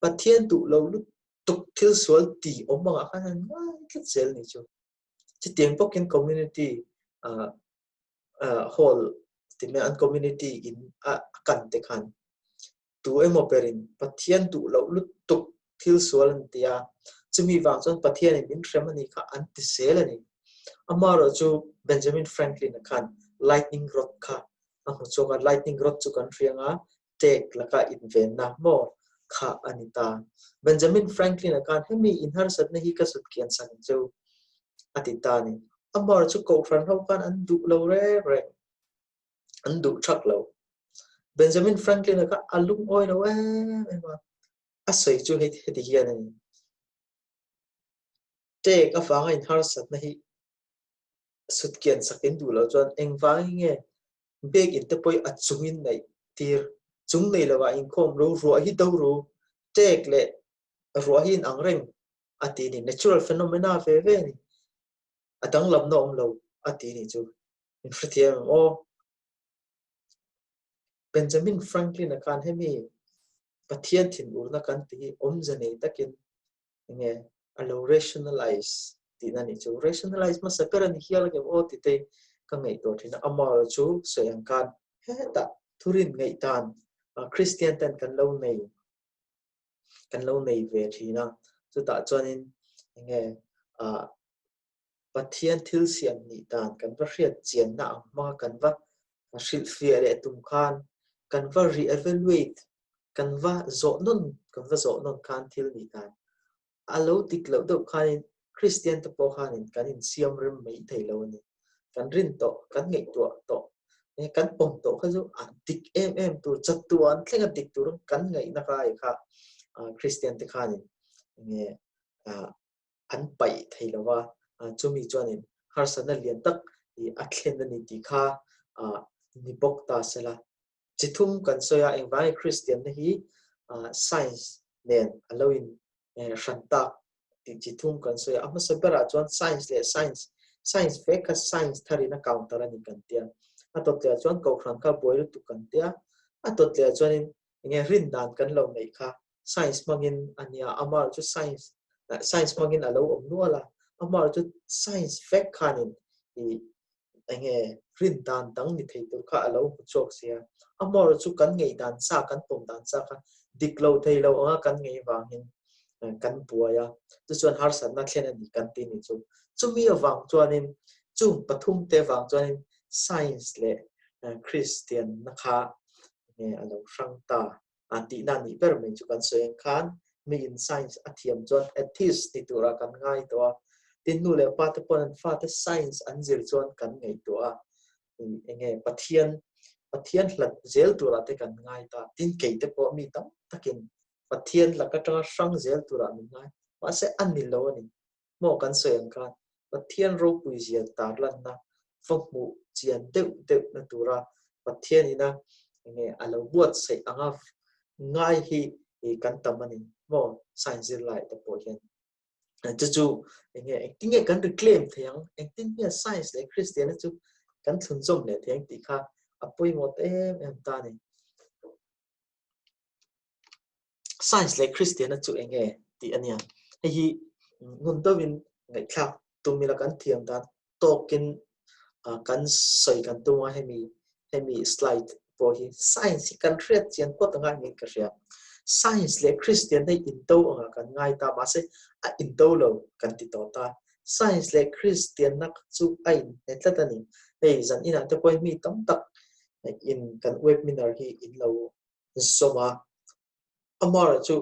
Pathian duh lo lutuk thil sual ti awm angah khan an ngai tlat zel ni chu. Chutiang bawkin community ah hall ti mai an community in a kan te khan tu emaw berin Pathian duh loh lutuk thil sual an ti a, chumi vang chuan Pathian in min hrem a nih kha an ti zel a ni. Amaherawh chu Benjamin Franklin a khan lightning rod kha a hmu chhuak a, lightning rod chu kan hriang a, tek laka invenna maw kha a ni ta. Benjamin Franklin a khan hemi inharsatna hi ka sut kian sak ang cheu a ti ta a ni. Amaherawh chu Kohhran ho khan an duh lo reng reng, an duh thak lo. Benjamin Franklin a kha a lungawi lo em em a, a sawi chu hei heti hian a ni. Tek avanga inharsatna hi sut kian sak in duh loh chuan engvangin nge biakinn te pawh hi a chungin neih tir, chung nei lovah inkhawm ru, ruah hi do ru, tek leh ruah hi inang reng a ti ni. Natural phenomena ve ve a ni. A danglamna awm lo a ti ni chu. In hrethiam em aw? Benjamin Franklin a khan hemi Pathian thinurna kan tih hi awmze nei takin enge a lo rationalize tihna a nih chu. Rationalize hmasa ber a ni hial ang em aw tih te ka ngaihtuah thin a. Amaherawh chu sawi ang khan hetah thurin ngaihdan Christian ten kan lo nei kan lo nei ve thin a. Chutah chuanin enge ah Pathian thil siam nih dan kan va hriat chianna ang hmanga kan va hrilhfiah leh tum khan kan va re-evaluate, kan va zawh nawn, kan va zawh nawn khan thil nih dan a lo dik loh deuh khanin Kristian te pawh khanin kan insiam rem mai thei lo a ni. Kan rin tawh, kan ngaihtuah tawh, kan pawm tawh kha chu a dik em em tur, chatuan thleng a dik tur kan ngaihna kha ai kha Kristian te khanin enge an paih thei lo va, chumi chuanin harsatna lian tak a thlen a ni tih kha ni bawk ta se la. Chi thum kan sawi a, engvangin Kristianna hi science nen a lo in hran tak tih chi thum kan sawi a. A hmasa berah chuan science leh science, science vek kha science tharin a counter a ni kan tia. A tawtliah chuan kohhran kha buai lutuk kan tia. A tawtliah chuanin enge rin dan kan lo neih kha science hmangin a nia, amah chu science science hmangin a lo awm nual a, amah chu science vek khanin ih enge rin dan dang ni thei tur kha a lo hmu chhuak si a, amah chu kan ngei dan sa kan pawm dan sa kha dik lo thei lo anga kan ngei vangin kan buai a, chu chuan harsatna thlen a ni kan ti ni chu. Chumi avang chuanin chung pathum te vang chuanin science leh Christian na kha enge a lo hrang ta a tihna nih ber mai chu kan sawi ang khan mi in science a thiam chuan atheist ni tura kan ngai tawh a, tin nu leh pa te paw'n an fate science an zir chuan kan ngaihtuah a, enge Pathian Pathian hlat zel turah te kan ngai ta, tin kei te pawh mi tam takin Pathian lak atanga hrang zel turah min ngai, mahse a ni lo a ni. Maw kan sawi ang khan Pathian ropui zia tarlanna va hmuh chian deuh deuh na tura Pathian ina enge a lo buatsaih anga ngai hi kan tam a ni maw science zirlai te pawh hian chu chu enge engtin nge kan reclaim thei ang engtin nge science leh Kristianna chu kan thlunzawm leh thei ang tih kha a pawimawh em em ta a ni. Science leh Kristianna chu enge tih a nia. Hei hi ngun deuhin ngaihthlak. tum ila kan thiam dan tawkin kan sawi kan tum a hemi hemi slide pawh hi science hi kan hriat chian phawt anga engin ka hria. Science leh Kristian hi indo anga kan ngai ta mahse a indo lo kan ti tawh ta. Science leh Kristianna chu a inhne tlat a ni. Hei zan inah te pawhin mi tam tak in kan webinar hi in lo zawm a. Amaherawhchu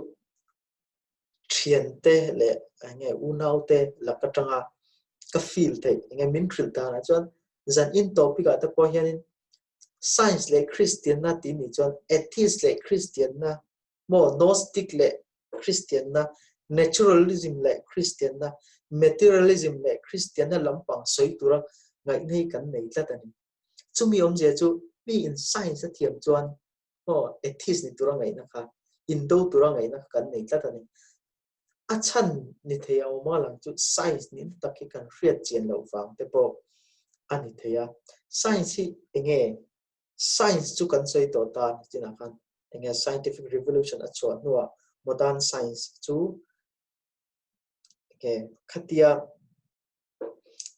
thiante leh enge unaute lak atanga ka feel theih enge min hrilh danah chuan zan in topic ah te pawh hianin science leh Kristianna tih nih chuan atheist leh Kristianna maw Gnostic leh Kristianna naturalism leh Kristianna materialism leh Kristianna lampang sawi tura ngaihna hi kan nei tlat a ni. Chumi awmzia chu mi in science a thiam chuan Aw, atheist ni tura ngaihna kha, indo tura ngaihna kha kan nei tlat a ni. A chhan ni thei a awm a lang chu science nin tak hi kan hriat chian loh vang te pawh a ni thei a. Science hi enge? Science chu kan sawi tawh ta nichinah khan enge scientific revolution a chhuah hnuah modern science chu enge khatia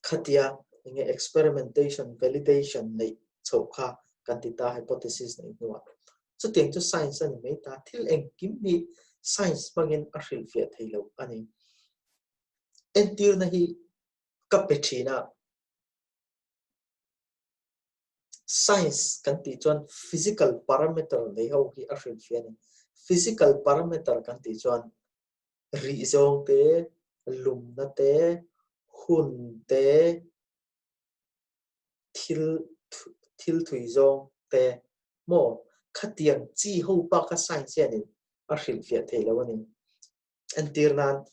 khatia enge experimentation validation neih chhoh kha kan ti ta hypothesis neih hnuah chutiang chu science a ni mai ta thil engkim hi science hmangin a hrilhfiah thei lo a ni entirna hi ka pe thin a science kan tih chuan physical parameter nei ho hi a hrilhfiah a ni physical parameter kan tih chuan Rih zawng te, lumna te, hun te, thil thil thui zawng te maw khatiang chi ho bak kha science hianin a hrilhfiah thei lo a ni. Entir nan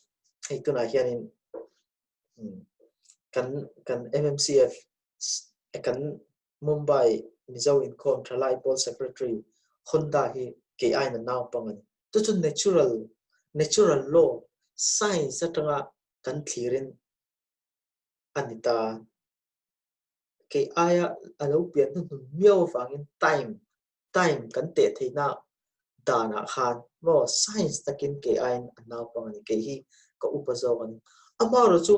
hei tunah hianin kan kan MMCF kan Mumbai Mizo Inkhawm Thalai Pawl Secretary Honda hi kei aiin a naupang a ni. Chu chu natural natural law science atanga kan thlirin a ni ta. Kei aia a lo pian hnuhnun miau avangin time time kan teh theihna danah khan maw science takin kei aiin a naupang a ni. Kei hi ka upa zawk a ni. Amaherawhchu chu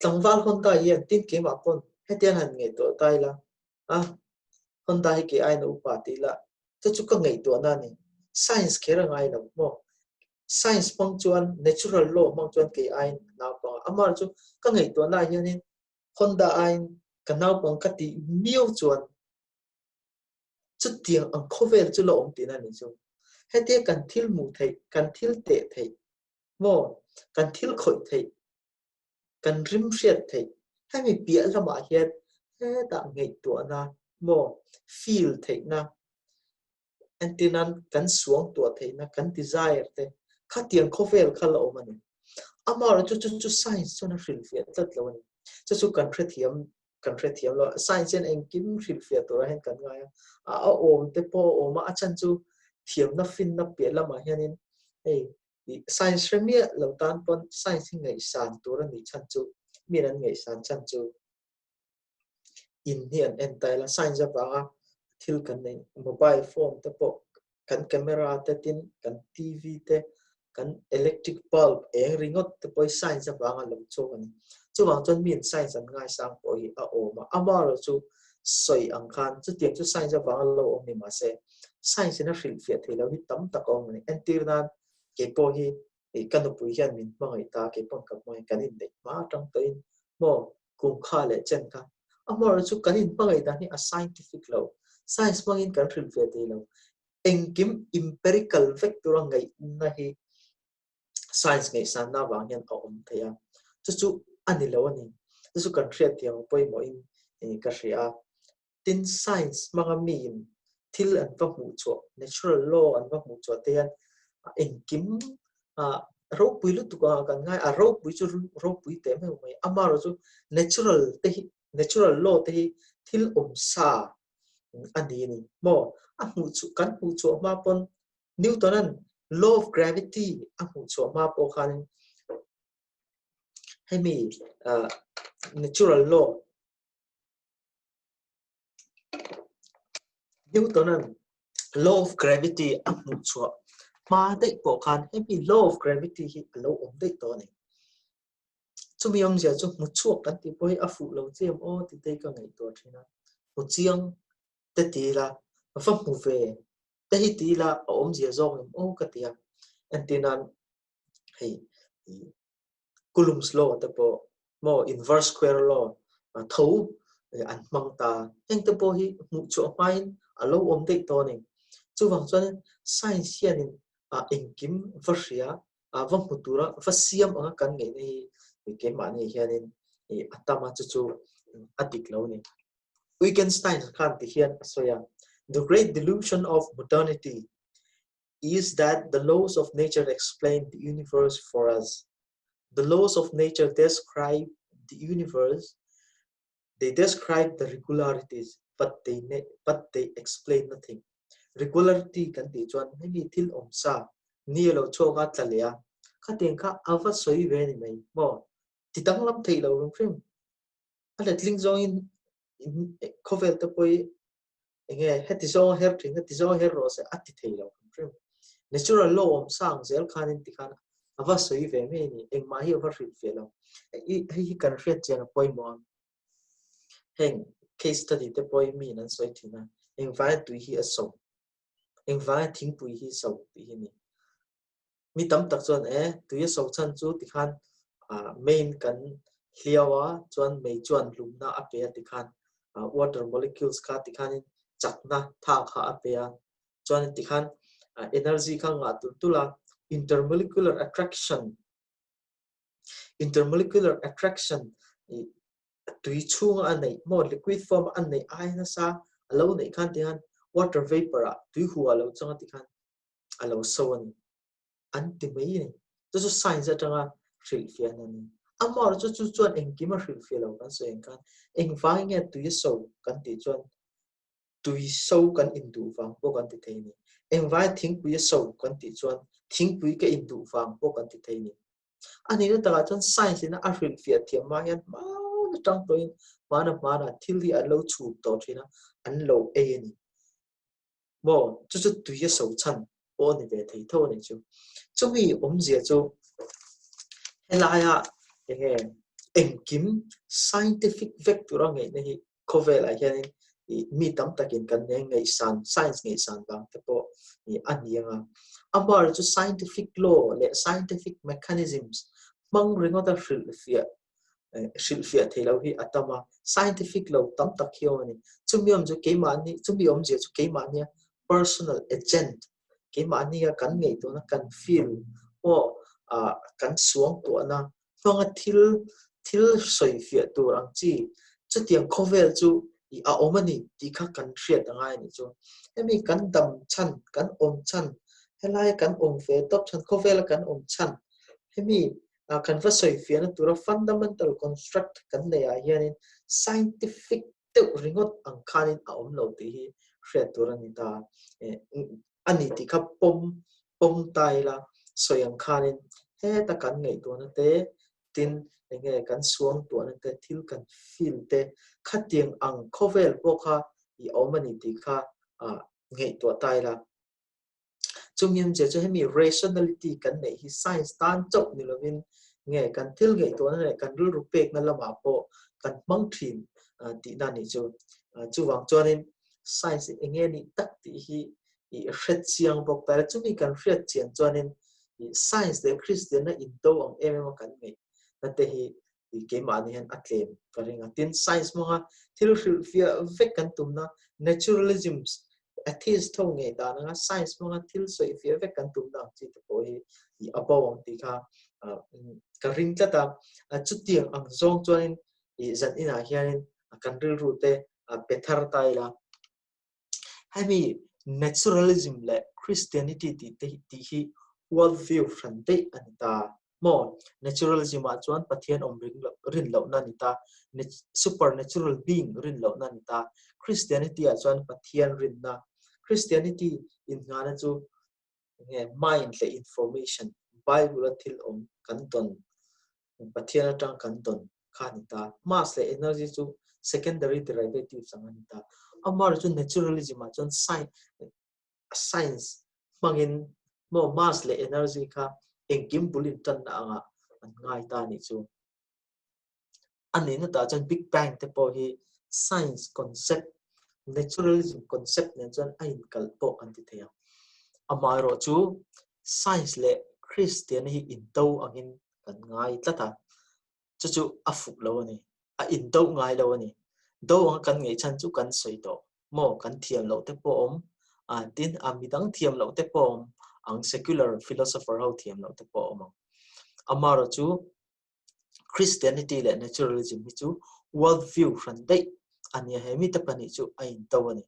Tlangval Honda hian tin keimah pawn hetiang han ngaihtuah ta ila, a, Honda hi kei aiin a upa tih ila, chu chu ka ngaihtuahna a ni. Science kher a ngai lo maw? Science hmang chuan, natural law hmang chuan kei aiin a naupang a. Amaherawhchu chu ka ngaihtuahna ah hianin Honda aiin ka naupang ka tih miau chuan chutiang ang khawvel chu la awm tihna a ni chu. Hetia kan thil hmuh theih, kan thil teh theih maw? Kan thil khawih theih kan rim hriat theih. Hemi piah lamah hian hetah ngaihtuahna maw feel theihna entir nan kan suangtuah theihna kan desire te khatiang khawvel kha la awm a ni. Amaherawhchu chu chu chu science chuan a hrilhfiah tlat lo a ni. Chu chu kan hrethiam kan hrethiam lo. Science hian engkim hrilhfiah turah hian kan ngai a, a awm te pawh a awm a, a chhan chu thiamna finna piah lamah hianin hei Science hre miah lo tan pawn science hi ngaihsan tur a nih chhan chu miin an ngaihsan chhan chu in hi an en ta ila science avanga thil kan nei mobile phone te pawh kan camera te tin kan TV te kan electric bulb eng ringawt te pawh hi science avanga lo chhuak a ni. Chuvang chuan miin science an ngaisang pawh hi a awm a, amaherawhchu sawi ang khan chutiang chu science avanga lo awm ni mahse science in a hrilhfiah thei lo hi tam tak a awm a ni. Entir nan kei pawh hi ih ka nupui hian min hmangaih ta, kei pawn ka hmangaih kan inneih hma atang tawhin maw kum kha leh chen kha. Amaherawhchu chu kan inhmangaih dan hi a scientific lo, science hmangin kan hrilhfiah thei lo. Engkim empirical vek tura ngaihna hi science ngaihsanna avang hian a awm thei a, chu chu a ni lo a ni. Chu chu kan hriatthiam a pawimawhin ka hria a. Tin, science hmanga miin thil an va hmuh chhuah, natural law an va hmuh chhuah te hian engkim ropui lutuk anga kan ngai, a ropui chu ropui teh meuh mai. Amaherawhchu natural te hi, natural law te hi thil awm sa a ni a ni maw? A hmuh chhuah, kan hmuh chhuah hma pawn Newton-a'n law of gravity a hmuh chhuah hma pawh khanin hemi natural law Newton-a'n law of gravity a hmuh chhuah hma daih pawh khan hemi law of gravity hi a lo awm daih tawh a ni. Chumi awmzia chu hmu chhuak kan tih pawh hi a fuh lo chiam aw tih te hi ka ngaihtuah thin a. Hmu chiang te ti ila, va hmu ve te hi ti ila a awmzia zawk em aw ka ti a. Entir nan hei Coulomb's law te pawh maw inverse square law tho an hmang ta. Heng te pawh hi hmuh chhuah hmain a lo awm daih tawh a ni. Chuvang chuanin science hianin engkim va hria va hmu tura va siam anga kan ngaihna hi keimahni hianin a tam a, chu chu a dik lo a ni. Wittgenstein khan ti hian a sawi a, The great delusion of modernity is that the laws of nature explain the universe for us. The laws of nature describe the universe, they describe the regularities, but they, but they explain nothing. Regularity kan tih chuan hemi thil awm sa ni lo chhuak a tla leh a, khatiang kha a va sawi ve ni mai maw? Ti danglam theih lo hrim hrim. A letling zawngin khawvel te pawh hi enge heti zawng a her thin, heti zawng a her rawh se a ti thei lo hrim hrim. Natural law awm sa ang zel khanin tikhan a va sawi ve mai a ni, engmah hi a va hrilh ve lo. Hei hi kan hriat chian a pawimawh a, heng case study te pawh hi miin an sawi thin a, engvanga tui hi a so, engvanga thingpui hi so tih hi a ni. Mi tam tak chuan e, tui a so chhan chu tikhan main kan hliau a, chuan mei chuan lumna a pe a tikhan water molecules kha tikhanin chakna tha kha a pe a, chuan tikhan energy kha ngah tulh tulh a, intermolecular attraction intermolecular attraction tui chhunga a neih maw liquid form a neih ai nasa a lo neih khan tikhan water vapor ah tui hu ah lo chang a tikhan a lo so a ni. An ti mai a ni. Chu chu science atanga hrilhfiahna a ni. Amaherawhchu chu chu chuan engkim a hrilhfiah lo kan sawi ang khan engvangin nge tui a so kan tih chuan tui so kan induh vang pawh kan ti thei a ni. Engvangin thingpui a so kan tih chuan thingpui ka induh vang pawh kan ti thei a ni. A nihna takah chuan science ina a hrilhfiah thiam hma hian hmaan atang tawhin hmana hmanah thil hi an lo chhum tawh thin a, an lo ei a ni. Maw? Chu chu tui a so chhan pawh a ni ve thei tho a nih chu. Chumi awmzia chu helaia enge engkim scientific vek tura ngaihna hi khawvelah hianin ih mi tam takin kan eng ngaihsan science ngaihsan vang te pawh ih a ni ang a. Amaherawhchu chu scientific law leh scientific mechanisms hmang ringawta hrilhfiah hrilhfiah thei lo hi a tam a, scientific lo tam tak hi a awm a ni. Chumi awm chu keimahni, chumi awmzia chu keimahnia personal agent, keimahnia kan ngaihtuahna, kan feel pawh ah kan suangtuahna hmanga thil thil sawifiah tur ang chi, chutiang khawvel chu ih a awm a ni tih kha kan hriat a ngai a nih chu. Hemi kan dam chhan, kan awm chhan, helaia kan awm ve tawp chhan, khawvela kan awm chhan, hemi kan va sawi fiahna tura fundamental construct kan neih ah hianin scientific deuh ringawt ang khanin a awm lo tih hi hriat tur a ni ta. A ni tih kha pawm pawm ta ila sawi ang khanin heta kan ngaihtuahna te tin enge kan suangtuahna te thil kan feel te khatiang ang khawvel pawh kha i awm a ni tih kha ngaihtuah ta ila. Chumi awmzia chu hemi rationality kan neih hi science tan chauh ni lovin nge kan thil ngaihtuahna leh kan rilru pekna lamah pawh kan hmang thin tihna a nih chu. Chuvang chuanin science hi enge nih tak tih hi i hre chiang bawk ta ila chumi kan hriat chian chuanin science leh Kristianna indo ang em em a kan ngaihna te hi keimahni hian a tlem ka ring a. Tin, science hmanga thil hrilhfiah vek kan tumna naturalism atheist ho ngei dan anga science hmanga thil sawifiah vek kan tumna ang chi te pawh hi a bo ang tih kha ka ring tlat a. Chutiang ang zawng chuanin zan inah hianin kan rilru te pe thar ta ila. Hemi naturalism leh Christianity tih te tih hi world view hran daih a ni ta maw? Naturalism ah chuan Pathian awm ring loh rin lohna a ni ta, supernatural being rin lohna a ni ta. Christianity ah chuan Pathian rinna, Christianity innghahna chu enge mind leh information, Bible a thil awm kan tawn Pathian atang kan tawn kha a ni ta. Mass leh energy chu secondary derivatives ang a ni ta. Amaherawhchu chu naturalism ah chuan science hmangin maw mass leh energy kha engkim bul intanna angah an ngai ta a nih chu. A nihna tah chuan Big Bang te pawh hi science concept, naturalism concept nen chuan a inkalh pawh kan ti thei ang. Amaherawhchu science leh Kristianna hi indo angin kan ngai tlat a, chu chu a fuh lo a ni, a indo ngai lo a ni. Do anga kan ngaih chhan chu kan sawi tawh maw, kan thiam loh te pawh awm, tin a midang thiam loh te pawh awm ang, secular philosopher ho thiam loh te pawh awm ang. Amaherawhchu Christianity leh Naturalism hi chu world view hran daih a nia, he mite pahnih chu a into a ni.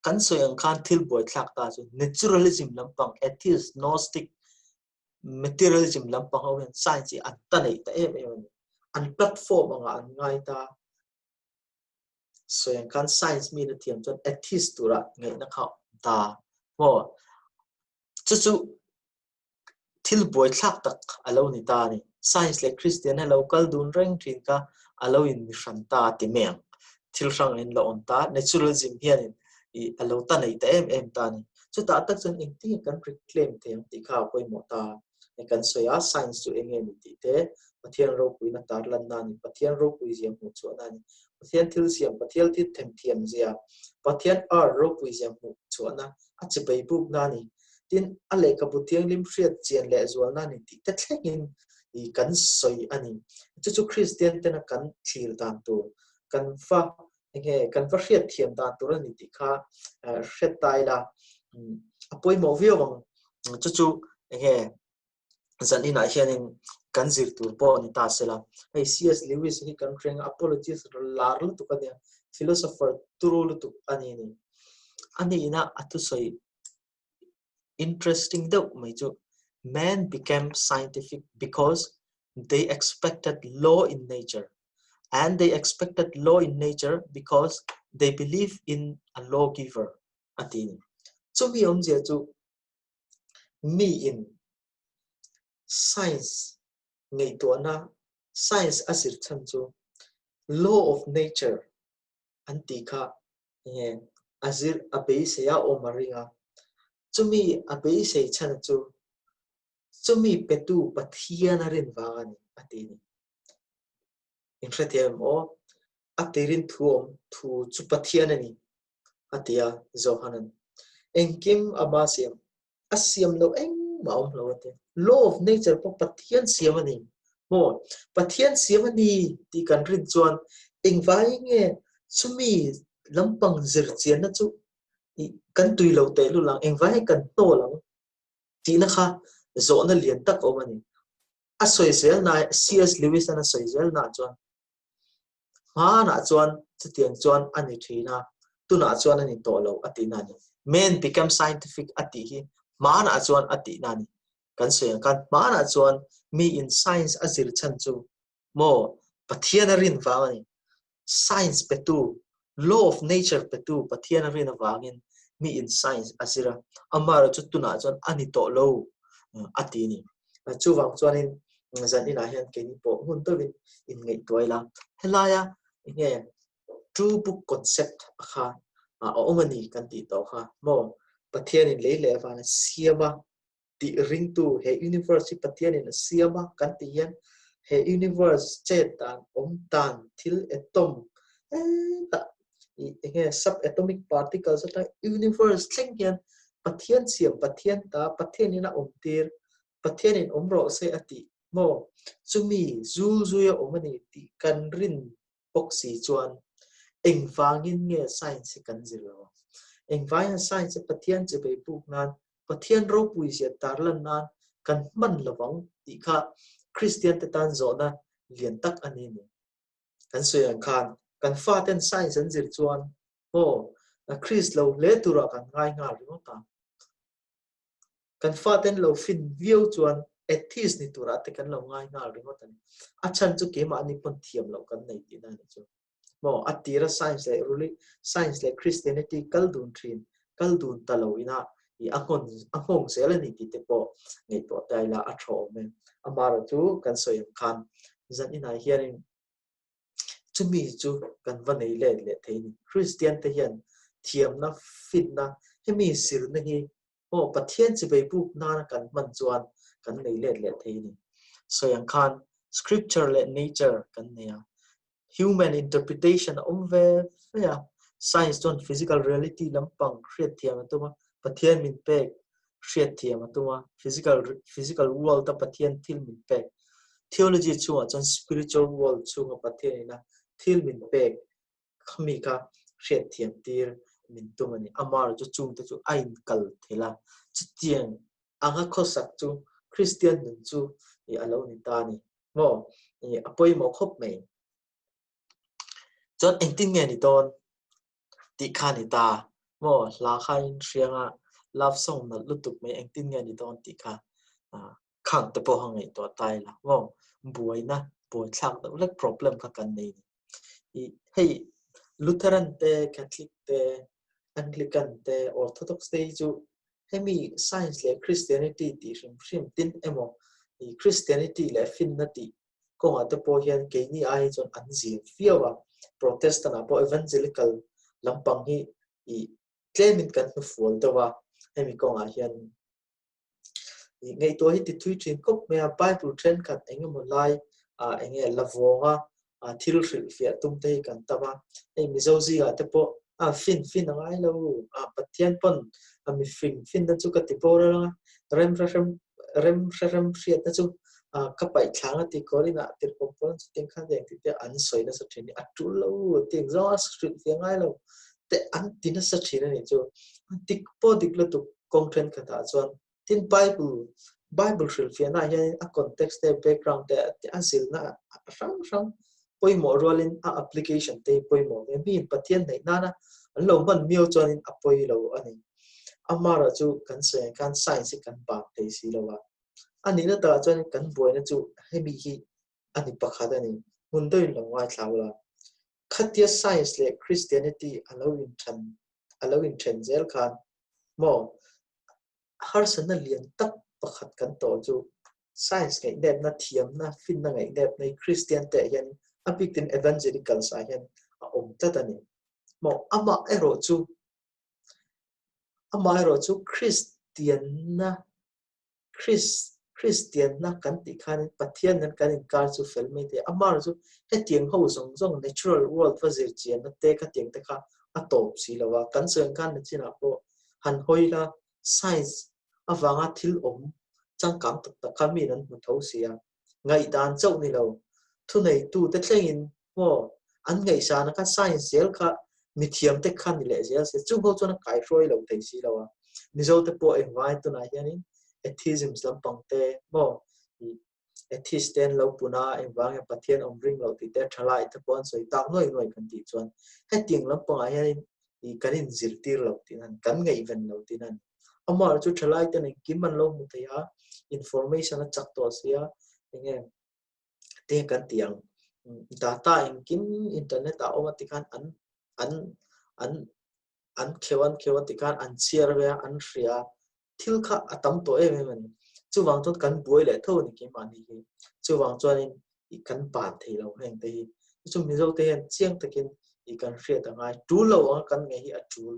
Kan sawi ang khan thil buaithlak ta chu Naturalism lampang, Atheist, Gnostic, Materialism lampang ho hian science hi an ta neih ta em em a ni. An platform angah an ngai ta. Sawi ang khan science mi na thiam chuan atheist tura ngaihna kha a awm ta maw? Chu chu thil buaithlak tak a lo ni ta a ni. Science leh Kristianna lo kal dun reng thin kha a lo inmi hran ta a ti mai ang. Thil hrang in la awm ta, naturalism hianin ih a lo ta nei ta em em ta a ni. Chutah tak chuan engtin nge kan reclaim thei ang tih kha a pawimawh ta. Hei kan sawi a, science chu eng nge ni tih te, Pathian ropuina tar lanna a ni, Pathian ropui zia hmuh chhuahna a ni, Pathian thil siam, Pathian thil themthiam zia, Pathian art ropui zia hmuh chhuahna, a chibei bukna a ni. Tin, a lehkhabu thianghlim hriat chian leh zualna a ni tih te thlengin i kan sawi a ni. Chu chu Kristian tena kan thlir dan tur, kan va enge kan va hriat thiam dan tur a ni tih kha hriat ta ila a pawimawh viau ang. Chu chu enge zan inah hianin kan zir tur pawh a ni ta sela. Hei CS Lewis hi kan hreng a, apologist lar lutuk a nia, philosopher turu lutuk a ni a ni. A nihna a thusawi interesting deuh mai chu Man became scientific because they expected law in nature and they expected law in nature because they believe in a lawgiver a ti ni. Chumi awmzia chu mi in science ngaihtuahna science a zir chhan chu law of nature an tih kha enge a zir a beisei a awm a ring a, chumi a beisei chhan chu chumi petu Pathian a rin vang a ni a ti ni. Inhrethiam em aw? A tirin thu awm thu chu Pathian a ni a ti a Johanan. Engkim ama siam a siam loh engmah a awm lo a ti. Law of nature pawh Pathian siam a ni maw? Pathian siam a ni tih kan rin chuan engvai nge chumi lampang zir chianna chu kan tui lo tehlul ang, engvai nge kan hnawl ang tihna kha zawhna lian tak a awm a ni. A sawi zelna CS Lewis-an a sawi zelnaah chuan Hmanah chuan chutiang chuan a ni thin a, tunah chuan a ni tawh lo a tihna a ni. Man become scientific a tih hi hmanah chuan a tihna a ni. Kan sawi ang khan hmanah chuan miin science a zir chhan chu maw Pathian a rin vang a ni. Science petu, law of nature petu Pathian a rin avangin miin science a zir a, amaherawhchu tunah chuan a ni tawh lo a ti a ni. Chuvang chuanin zan inah hian keini pawh hmun deuhin inngaihtuah ila helaia enge two book concept a kha a awm a ni kan tih tawh kha maw Pathianin lei leh van a siam a tih ringtu he universe hi Pathianin a siam a kan tih hian he universe chet dan awm dan thil atom hetah enge sub atomic particles atang universe thleng hian Pathian siam Pathian ta Pathianin a awm tir Pathianin awm rawh se a tih maw? Chumi zul zuia awm a ni tih kan rin bawk si chuan engvangin nge science hi kan zir lo ang? Engvangin science hi Pathian chibei buk nan, Pathian ropui zia tarlan nan kan hman lo ang tih kha Kristian te tan zawhna lian tak a ni ni. Kan sawi ang khan kan faten science an zir chuan maw Krist lo hle turah kan ngai nghal ringawt a. Kan faten lo fin viau chuan atheist ni turah te kan lo ngai nghal ringawt a ni. A chhan chu keimahni pawn thiam loh kan nei tihna a nih chu. Maw a tira science leh ruli science leh Christianity kal dun thin, kal dun ta lo ina i a nghawn a nghawng zel a ni tih te pawh ngaihtuah ta ila a tha awm e. Amaherawh chu kan sawi ang khan zan inah hianin Chumi chu kan va nei let leh thei a ni. Kristian te hian thiamna, fitna, hemi zirna hi aw Pathian chivei buk nana kan hman chuan kan nei let leh thei a ni. Sawi ang khan. Scripture leh nature kan nei a, human interpretation a awm ve ve a, science chuan physical reality lampang hriatthiam a tum a, Pathian min pek hriatthiam a tum a, physical physical world a Pathian thil min pek, theology chhungah chuan spiritual world chhunga Pathian ina thil min pek khami kha hriatthiam tir min tum a ni. Amah chu chungte chu a inkal thel a, chutiang anga khawsak chu Kristian nun chu a lo ni ta a ni maw? A pawimawh khawp mai. Chuan engtin nge ni dawn tih kha ni ta maw? Hla kha in hrianga love song nalh lutuk mai engtin nge ni dawn tih kha khang te pawh kha ngaihtuah ta ila maw? Buaina, buaithlak deuh hlek problem kha kan nei ni. I hei Lutheran te, Catholic te, Anglican te, Orthodox te hi chu hemi science leh Christianity tih hrim hrim tin emaw i Christianity leh finna tih kawngah te pawh hian keini ai hi chuan an zir viau a. Protestant ah pawh Evangelical lampang hi i tlemin kan hnufual deuh a, hemi kawngah hian Ngaihtuah hi ti thui thin khawp mai a, Bible thenkhat eng emaw lai ah eng nge la vawnga thil hrilhfiah tum te hi kan tam a, hei Mizo zingah te pawh a fin fin a ngai lo, Pathian pawn a mifing finna chu ka ti boral ang a, rem hre rem rem hre rem hriatna chu ka paih thlang a ti Korinah tirhkoh pawn chutiang khan eng tih te an sawi nasa thin hi a tul lo tih zawng a hrilhfiah ngai lo te an ti nasa thin a nih chu, dik pawh dik lutuk. Kawng thenkhatah chuan tin Bible Bible hrilhfiahnaah hianin a context te background te a zirna hrang hrang pawimawh rualin a application te hi pawimawh ve. Miin Pathian hnaih nana an lo hman miau chuanin a pawi lo a ni. Amara chu kan sawi ang khan science hi kan bak thei si lo a. A nihna takah chuan kan buaina chu hemi hi a ni pakhat a ni. Hmun deuhin lo ngaithla ula. Khatia science leh Christianity a lo inthan a lo inthen zel khan maw harsatna lian tak pakhat kan tawh chu science ngaihnepna, thiamna, finna ngaihnepna hi Kristian te ah hian a bikin evangelicals ah hian a awm tlat a ni. Maw amah erawh chu amah erawh chu Kristianna Chris, Kristianna kan tih khanin Pathian nen kan inkar chu fel mai thei a. Amar chu hetiang ho zawng zawng natural world va zir chianna te khatiang te kha a tawp si lo a. Kan sawi ang khan nachinah pawh han hawi la, science avanga thil awm changkang tak tak kha miin an hmu tho si a. Ngaihdan chauh ni lo, thuneitute thlengin maw an ngaihsana kha science zel kha mithiam te kha ni leh zel se chung ho chuan a kaihruai lo thei si lo a. Mizo te pawh engvai tunah hianin atheism lampang te maw atheist te an lo pun a, engvang nge Pathian awm ring loh tih te thalai te pawh an sawi tak nuai nuai kan tih chuan hetiang lampangah hianin kan inzirtir lo tih nan kan ngaihven lo tih nan amah chu thalai ten engkim an lo hmu thei a, information a chak tawh sia enge te kan ti ang data engkim internet ah awm a tikhan an an an an kheuh an kheuh a tikhan an chhiar ve a an hria a thil kha a tam tawh em em a ni chuvang chuan kan buai leh tho a ni keimahni hi chuvang chuanin ih kan ban thei lo heng te hi chu Mizo te hian chiang takin ih kan hriat a ngai tul lo anga kan ngei hi a tul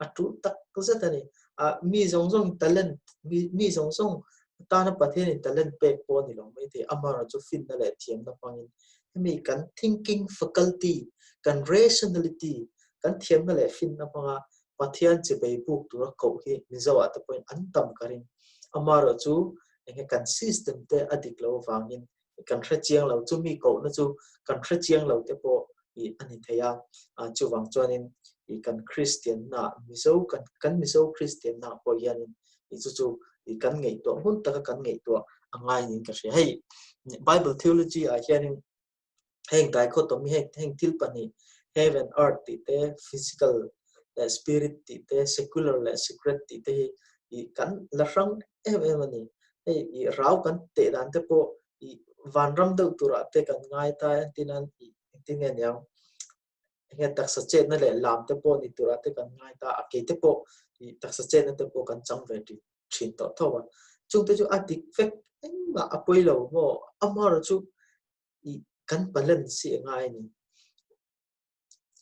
a tul tak zet a ni. Ah mi zawng zawng talent mi mi zawng zawng tana Pathianin talent pek pawh a ni lo maithei amaherawhchu chu finna leh thiamna hmangin hemi kan thinking faculty kan rationality kan thiamna leh finna hmanga Pathian chibei buk tura koh hi Mizo ah te pawhin an tam ka ring. Amaherawhchu enge kan system te a dik lo avangin kan hre chiang lo chumi kohna chu kan hre chiang lo te pawh ih a ni thei a chuvang chuanin ih kan Kristian na Mizo kan kan Mizo Kristian na pawh hianin ih chu chu ih kan ngaihtuah hmun taka kan ngaihtuah a ngai niin ka hria hei Bible theology ah hianin heng dichotomy heng heng thil pahnih heaven earth tih te physical leh spirit tih te secular leh secret tih te hi ih kan la hrang em em a ni hei ih rau kan teh dan te pawh ih vanram deuh turah te kan ngai ta a entir nan ih engtin nge niang enge taksa chetna leh lam te pawh ni turah te kan ngai ta a kei te pawh ih taksa chetna te pawh kan chang ve thin thin tawh tho a chungte chu a dik vek engmah a pawi lo maw amaherawhchu ih kan balance hi a ngai a ni.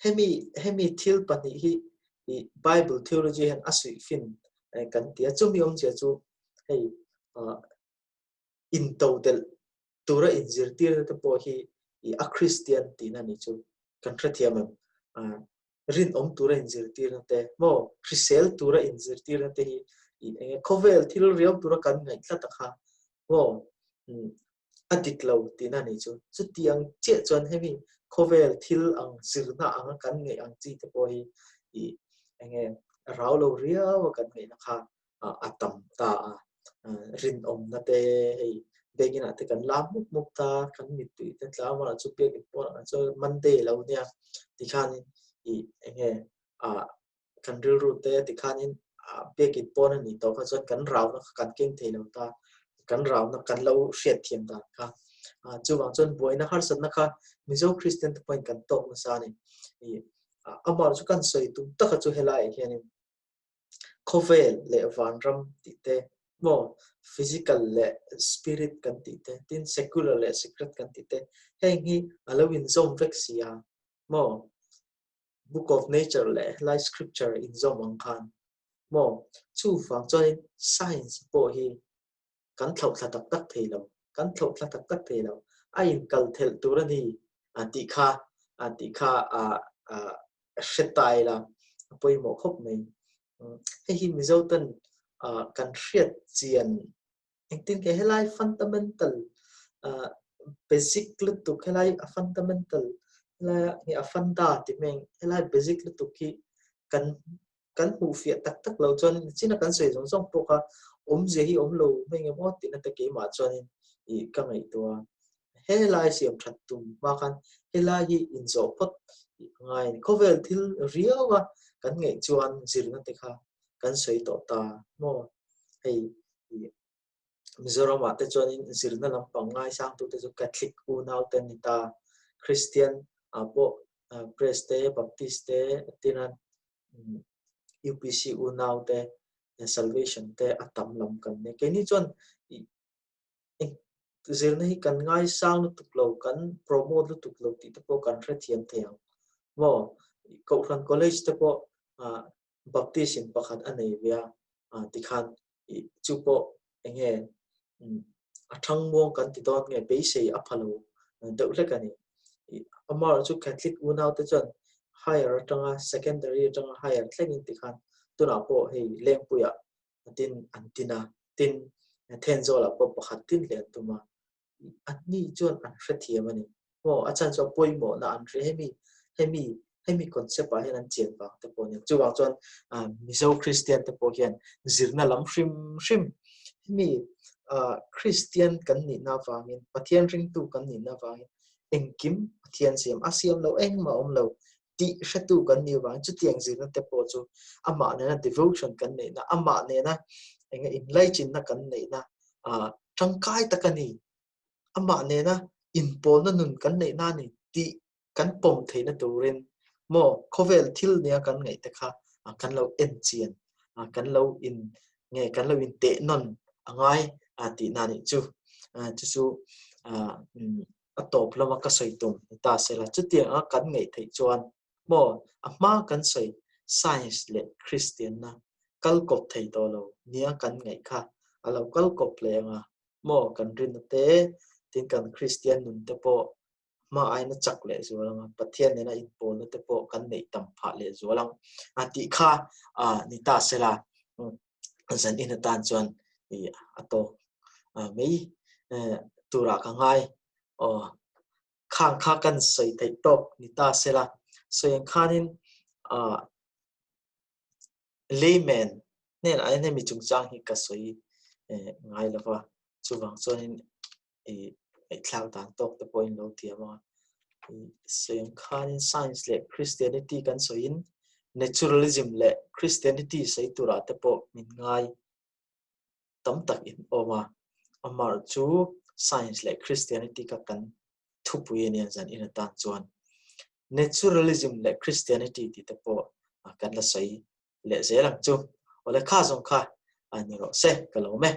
Hemi hemi thil pahnih hi ih Bible theology hian a suih fin kan ti a, chumi awmzia chu hei ah intodelh. tura inzirtirna te pawh hi a Kristian tihna nih chu kan hrethiam em? Rinawm tura inzirtirna te maw hrisel tura inzirtirna te hi eng khawvel thil riau tura kan ngaih tlat a kha maw a dik lo tihna nih chu. Chutiang chiah chuan hemi khawvel thil ang zirna anga kan ngaih ang chi te pawh hi eng nge rau lo riau a kan ngaihna kha a tam ta a, rinawmna te hei biakin ah te kan la mup mup ta, kan mittui te tla a chu biakin pawh ah chuan Monday lo nia tikhanin ih eng nge ah kan rilru te tikhanin ah biakin pawn a nih tawh kha chuan kan rauna kha kan keng thei lo ta, kan rauna kan lo hriat thiam dan kha ah chuvang chuan buaina harsatna kha Mizo Kristian te pawhin kan tawk nasa a ni ih amah chu kan sawi tum taka chu helaiah hianin Khawvel leh vanram tih te, maw physical leh spirit kan tih te, tin secular leh secret kan tih te, heng hi a lo inzawm vek si a, maw book of nature leh helai scripture inzawm ang khan, maw chuvang chuanin science pawh hi kan thlauhthla tak tak thei lo, kan thlauhthla tak tak thei lo, a inkal thelh tur a ni tih kha tih kha hre ta ila a pawimawh khawp mai. Hei hi Mizo ten kan hriat chian engtin nge helai fundamental basic lutuk helai a fundamental helai nge a funda tih mai ang helai basic lutuk hi kan kan hmuh fiah tak tak lo chuan china kan sawi zawng zawng pawh kha awmzia hi awm lo mai nge maw tihna te keimah chuanin ih ka ngaihtuah a. Helai siam that tum hma khan helai hi inzawh phawt a ngai a ni. Khawvel thil riau a kan ngaih chuan zirna te kha kan sawi tawh ta maw hei ih Mizoramah te chuanin zirna lampang ngaisangtute chu Catholic unaute an ni ta. Kristian ah pawh Press te, Baptist te atiran UPC unaute Salvation te a tam lam kan ni. Keini chuan zirna hi kan ngaisang lutuk lo, kan promote lutuk lo tih te pawh kan hrethiam thei ang. Maw Kohhran College te pawh Baptist in pakhat a nei ve a tikhan chu pawh eng nge a thang muang kan ti dawn nge beisei a pha lo deuh hlek a ni. Amaherawhchu chu Catholic unau te chuan higher atanga secondary atanga higher thlengin tikhan tunah pawh hei Lengpuiah tin an tin a, tin Thenzawlah pawh pakhat tin leh an tum a. Anni chuan an hrethiam a ni. Maw, a chhan chu a pawimawhna an hre hemi, hemi, hemi concept ah hian an chian vang te pawh a ni. Chuvang chuan Mizo Kristian te pawh hian zirna lam hrim hrim hemi Kristian kan nihna avangin, Pathian ringtu kan nihna avangin engkim Pathian siam a siam lo engmah a awm lo tih hretu kan nih avangin chutiang zirna te pawh chu amah nena devotion kan neihna, amah nena eng inlaichinna kan neihna tangkai tak a ni. Amah nena inpawlna nun kan neihna a ni tih kan pawm theihna turin maw khawvel thil nia kan ngaih te kha kan lo en chian, kan lo in nge kan lo inteh nawn a ngai tihna a nih chu. Chu chu a tawp lama ka sawi tum ni ta se la, chutiang anga kan ngaih theih chuan maw a hma kan sawi science leh Kristianna kal kawp thei tawh lo nia kan ngaih kha a lo kal kawp leh anga maw kan rinna te tin kan Kristian nun te pawh hma aina chak leh zual anga Pathian nena inpawlna te pawh kan neih tam phah leh zual ang a tih kha ni ta se la zan in atan chuan a tawk mai turah ka ngai aw khang kha kan sawi theih tawk ni ta se la sawi ang khanin layman hnenah hian hemi chungchang hi ka sawi ngai lo va chuvang chuanin ih ngaihthlak dan tawk te pawhin lo thiam a ih sawi ang khanin science leh Christianity kan sawiin naturalism leh Christianity sawi turah te pawh min ngai tam tak in awm a, amah chu science leh Christianity kha kan thupui a nia zan in atan chuan naturalism leh Christianity tih te pawh kan la sawi leh zel ang chu. Awle kha zawng kha ni rawh se ka lo awm e.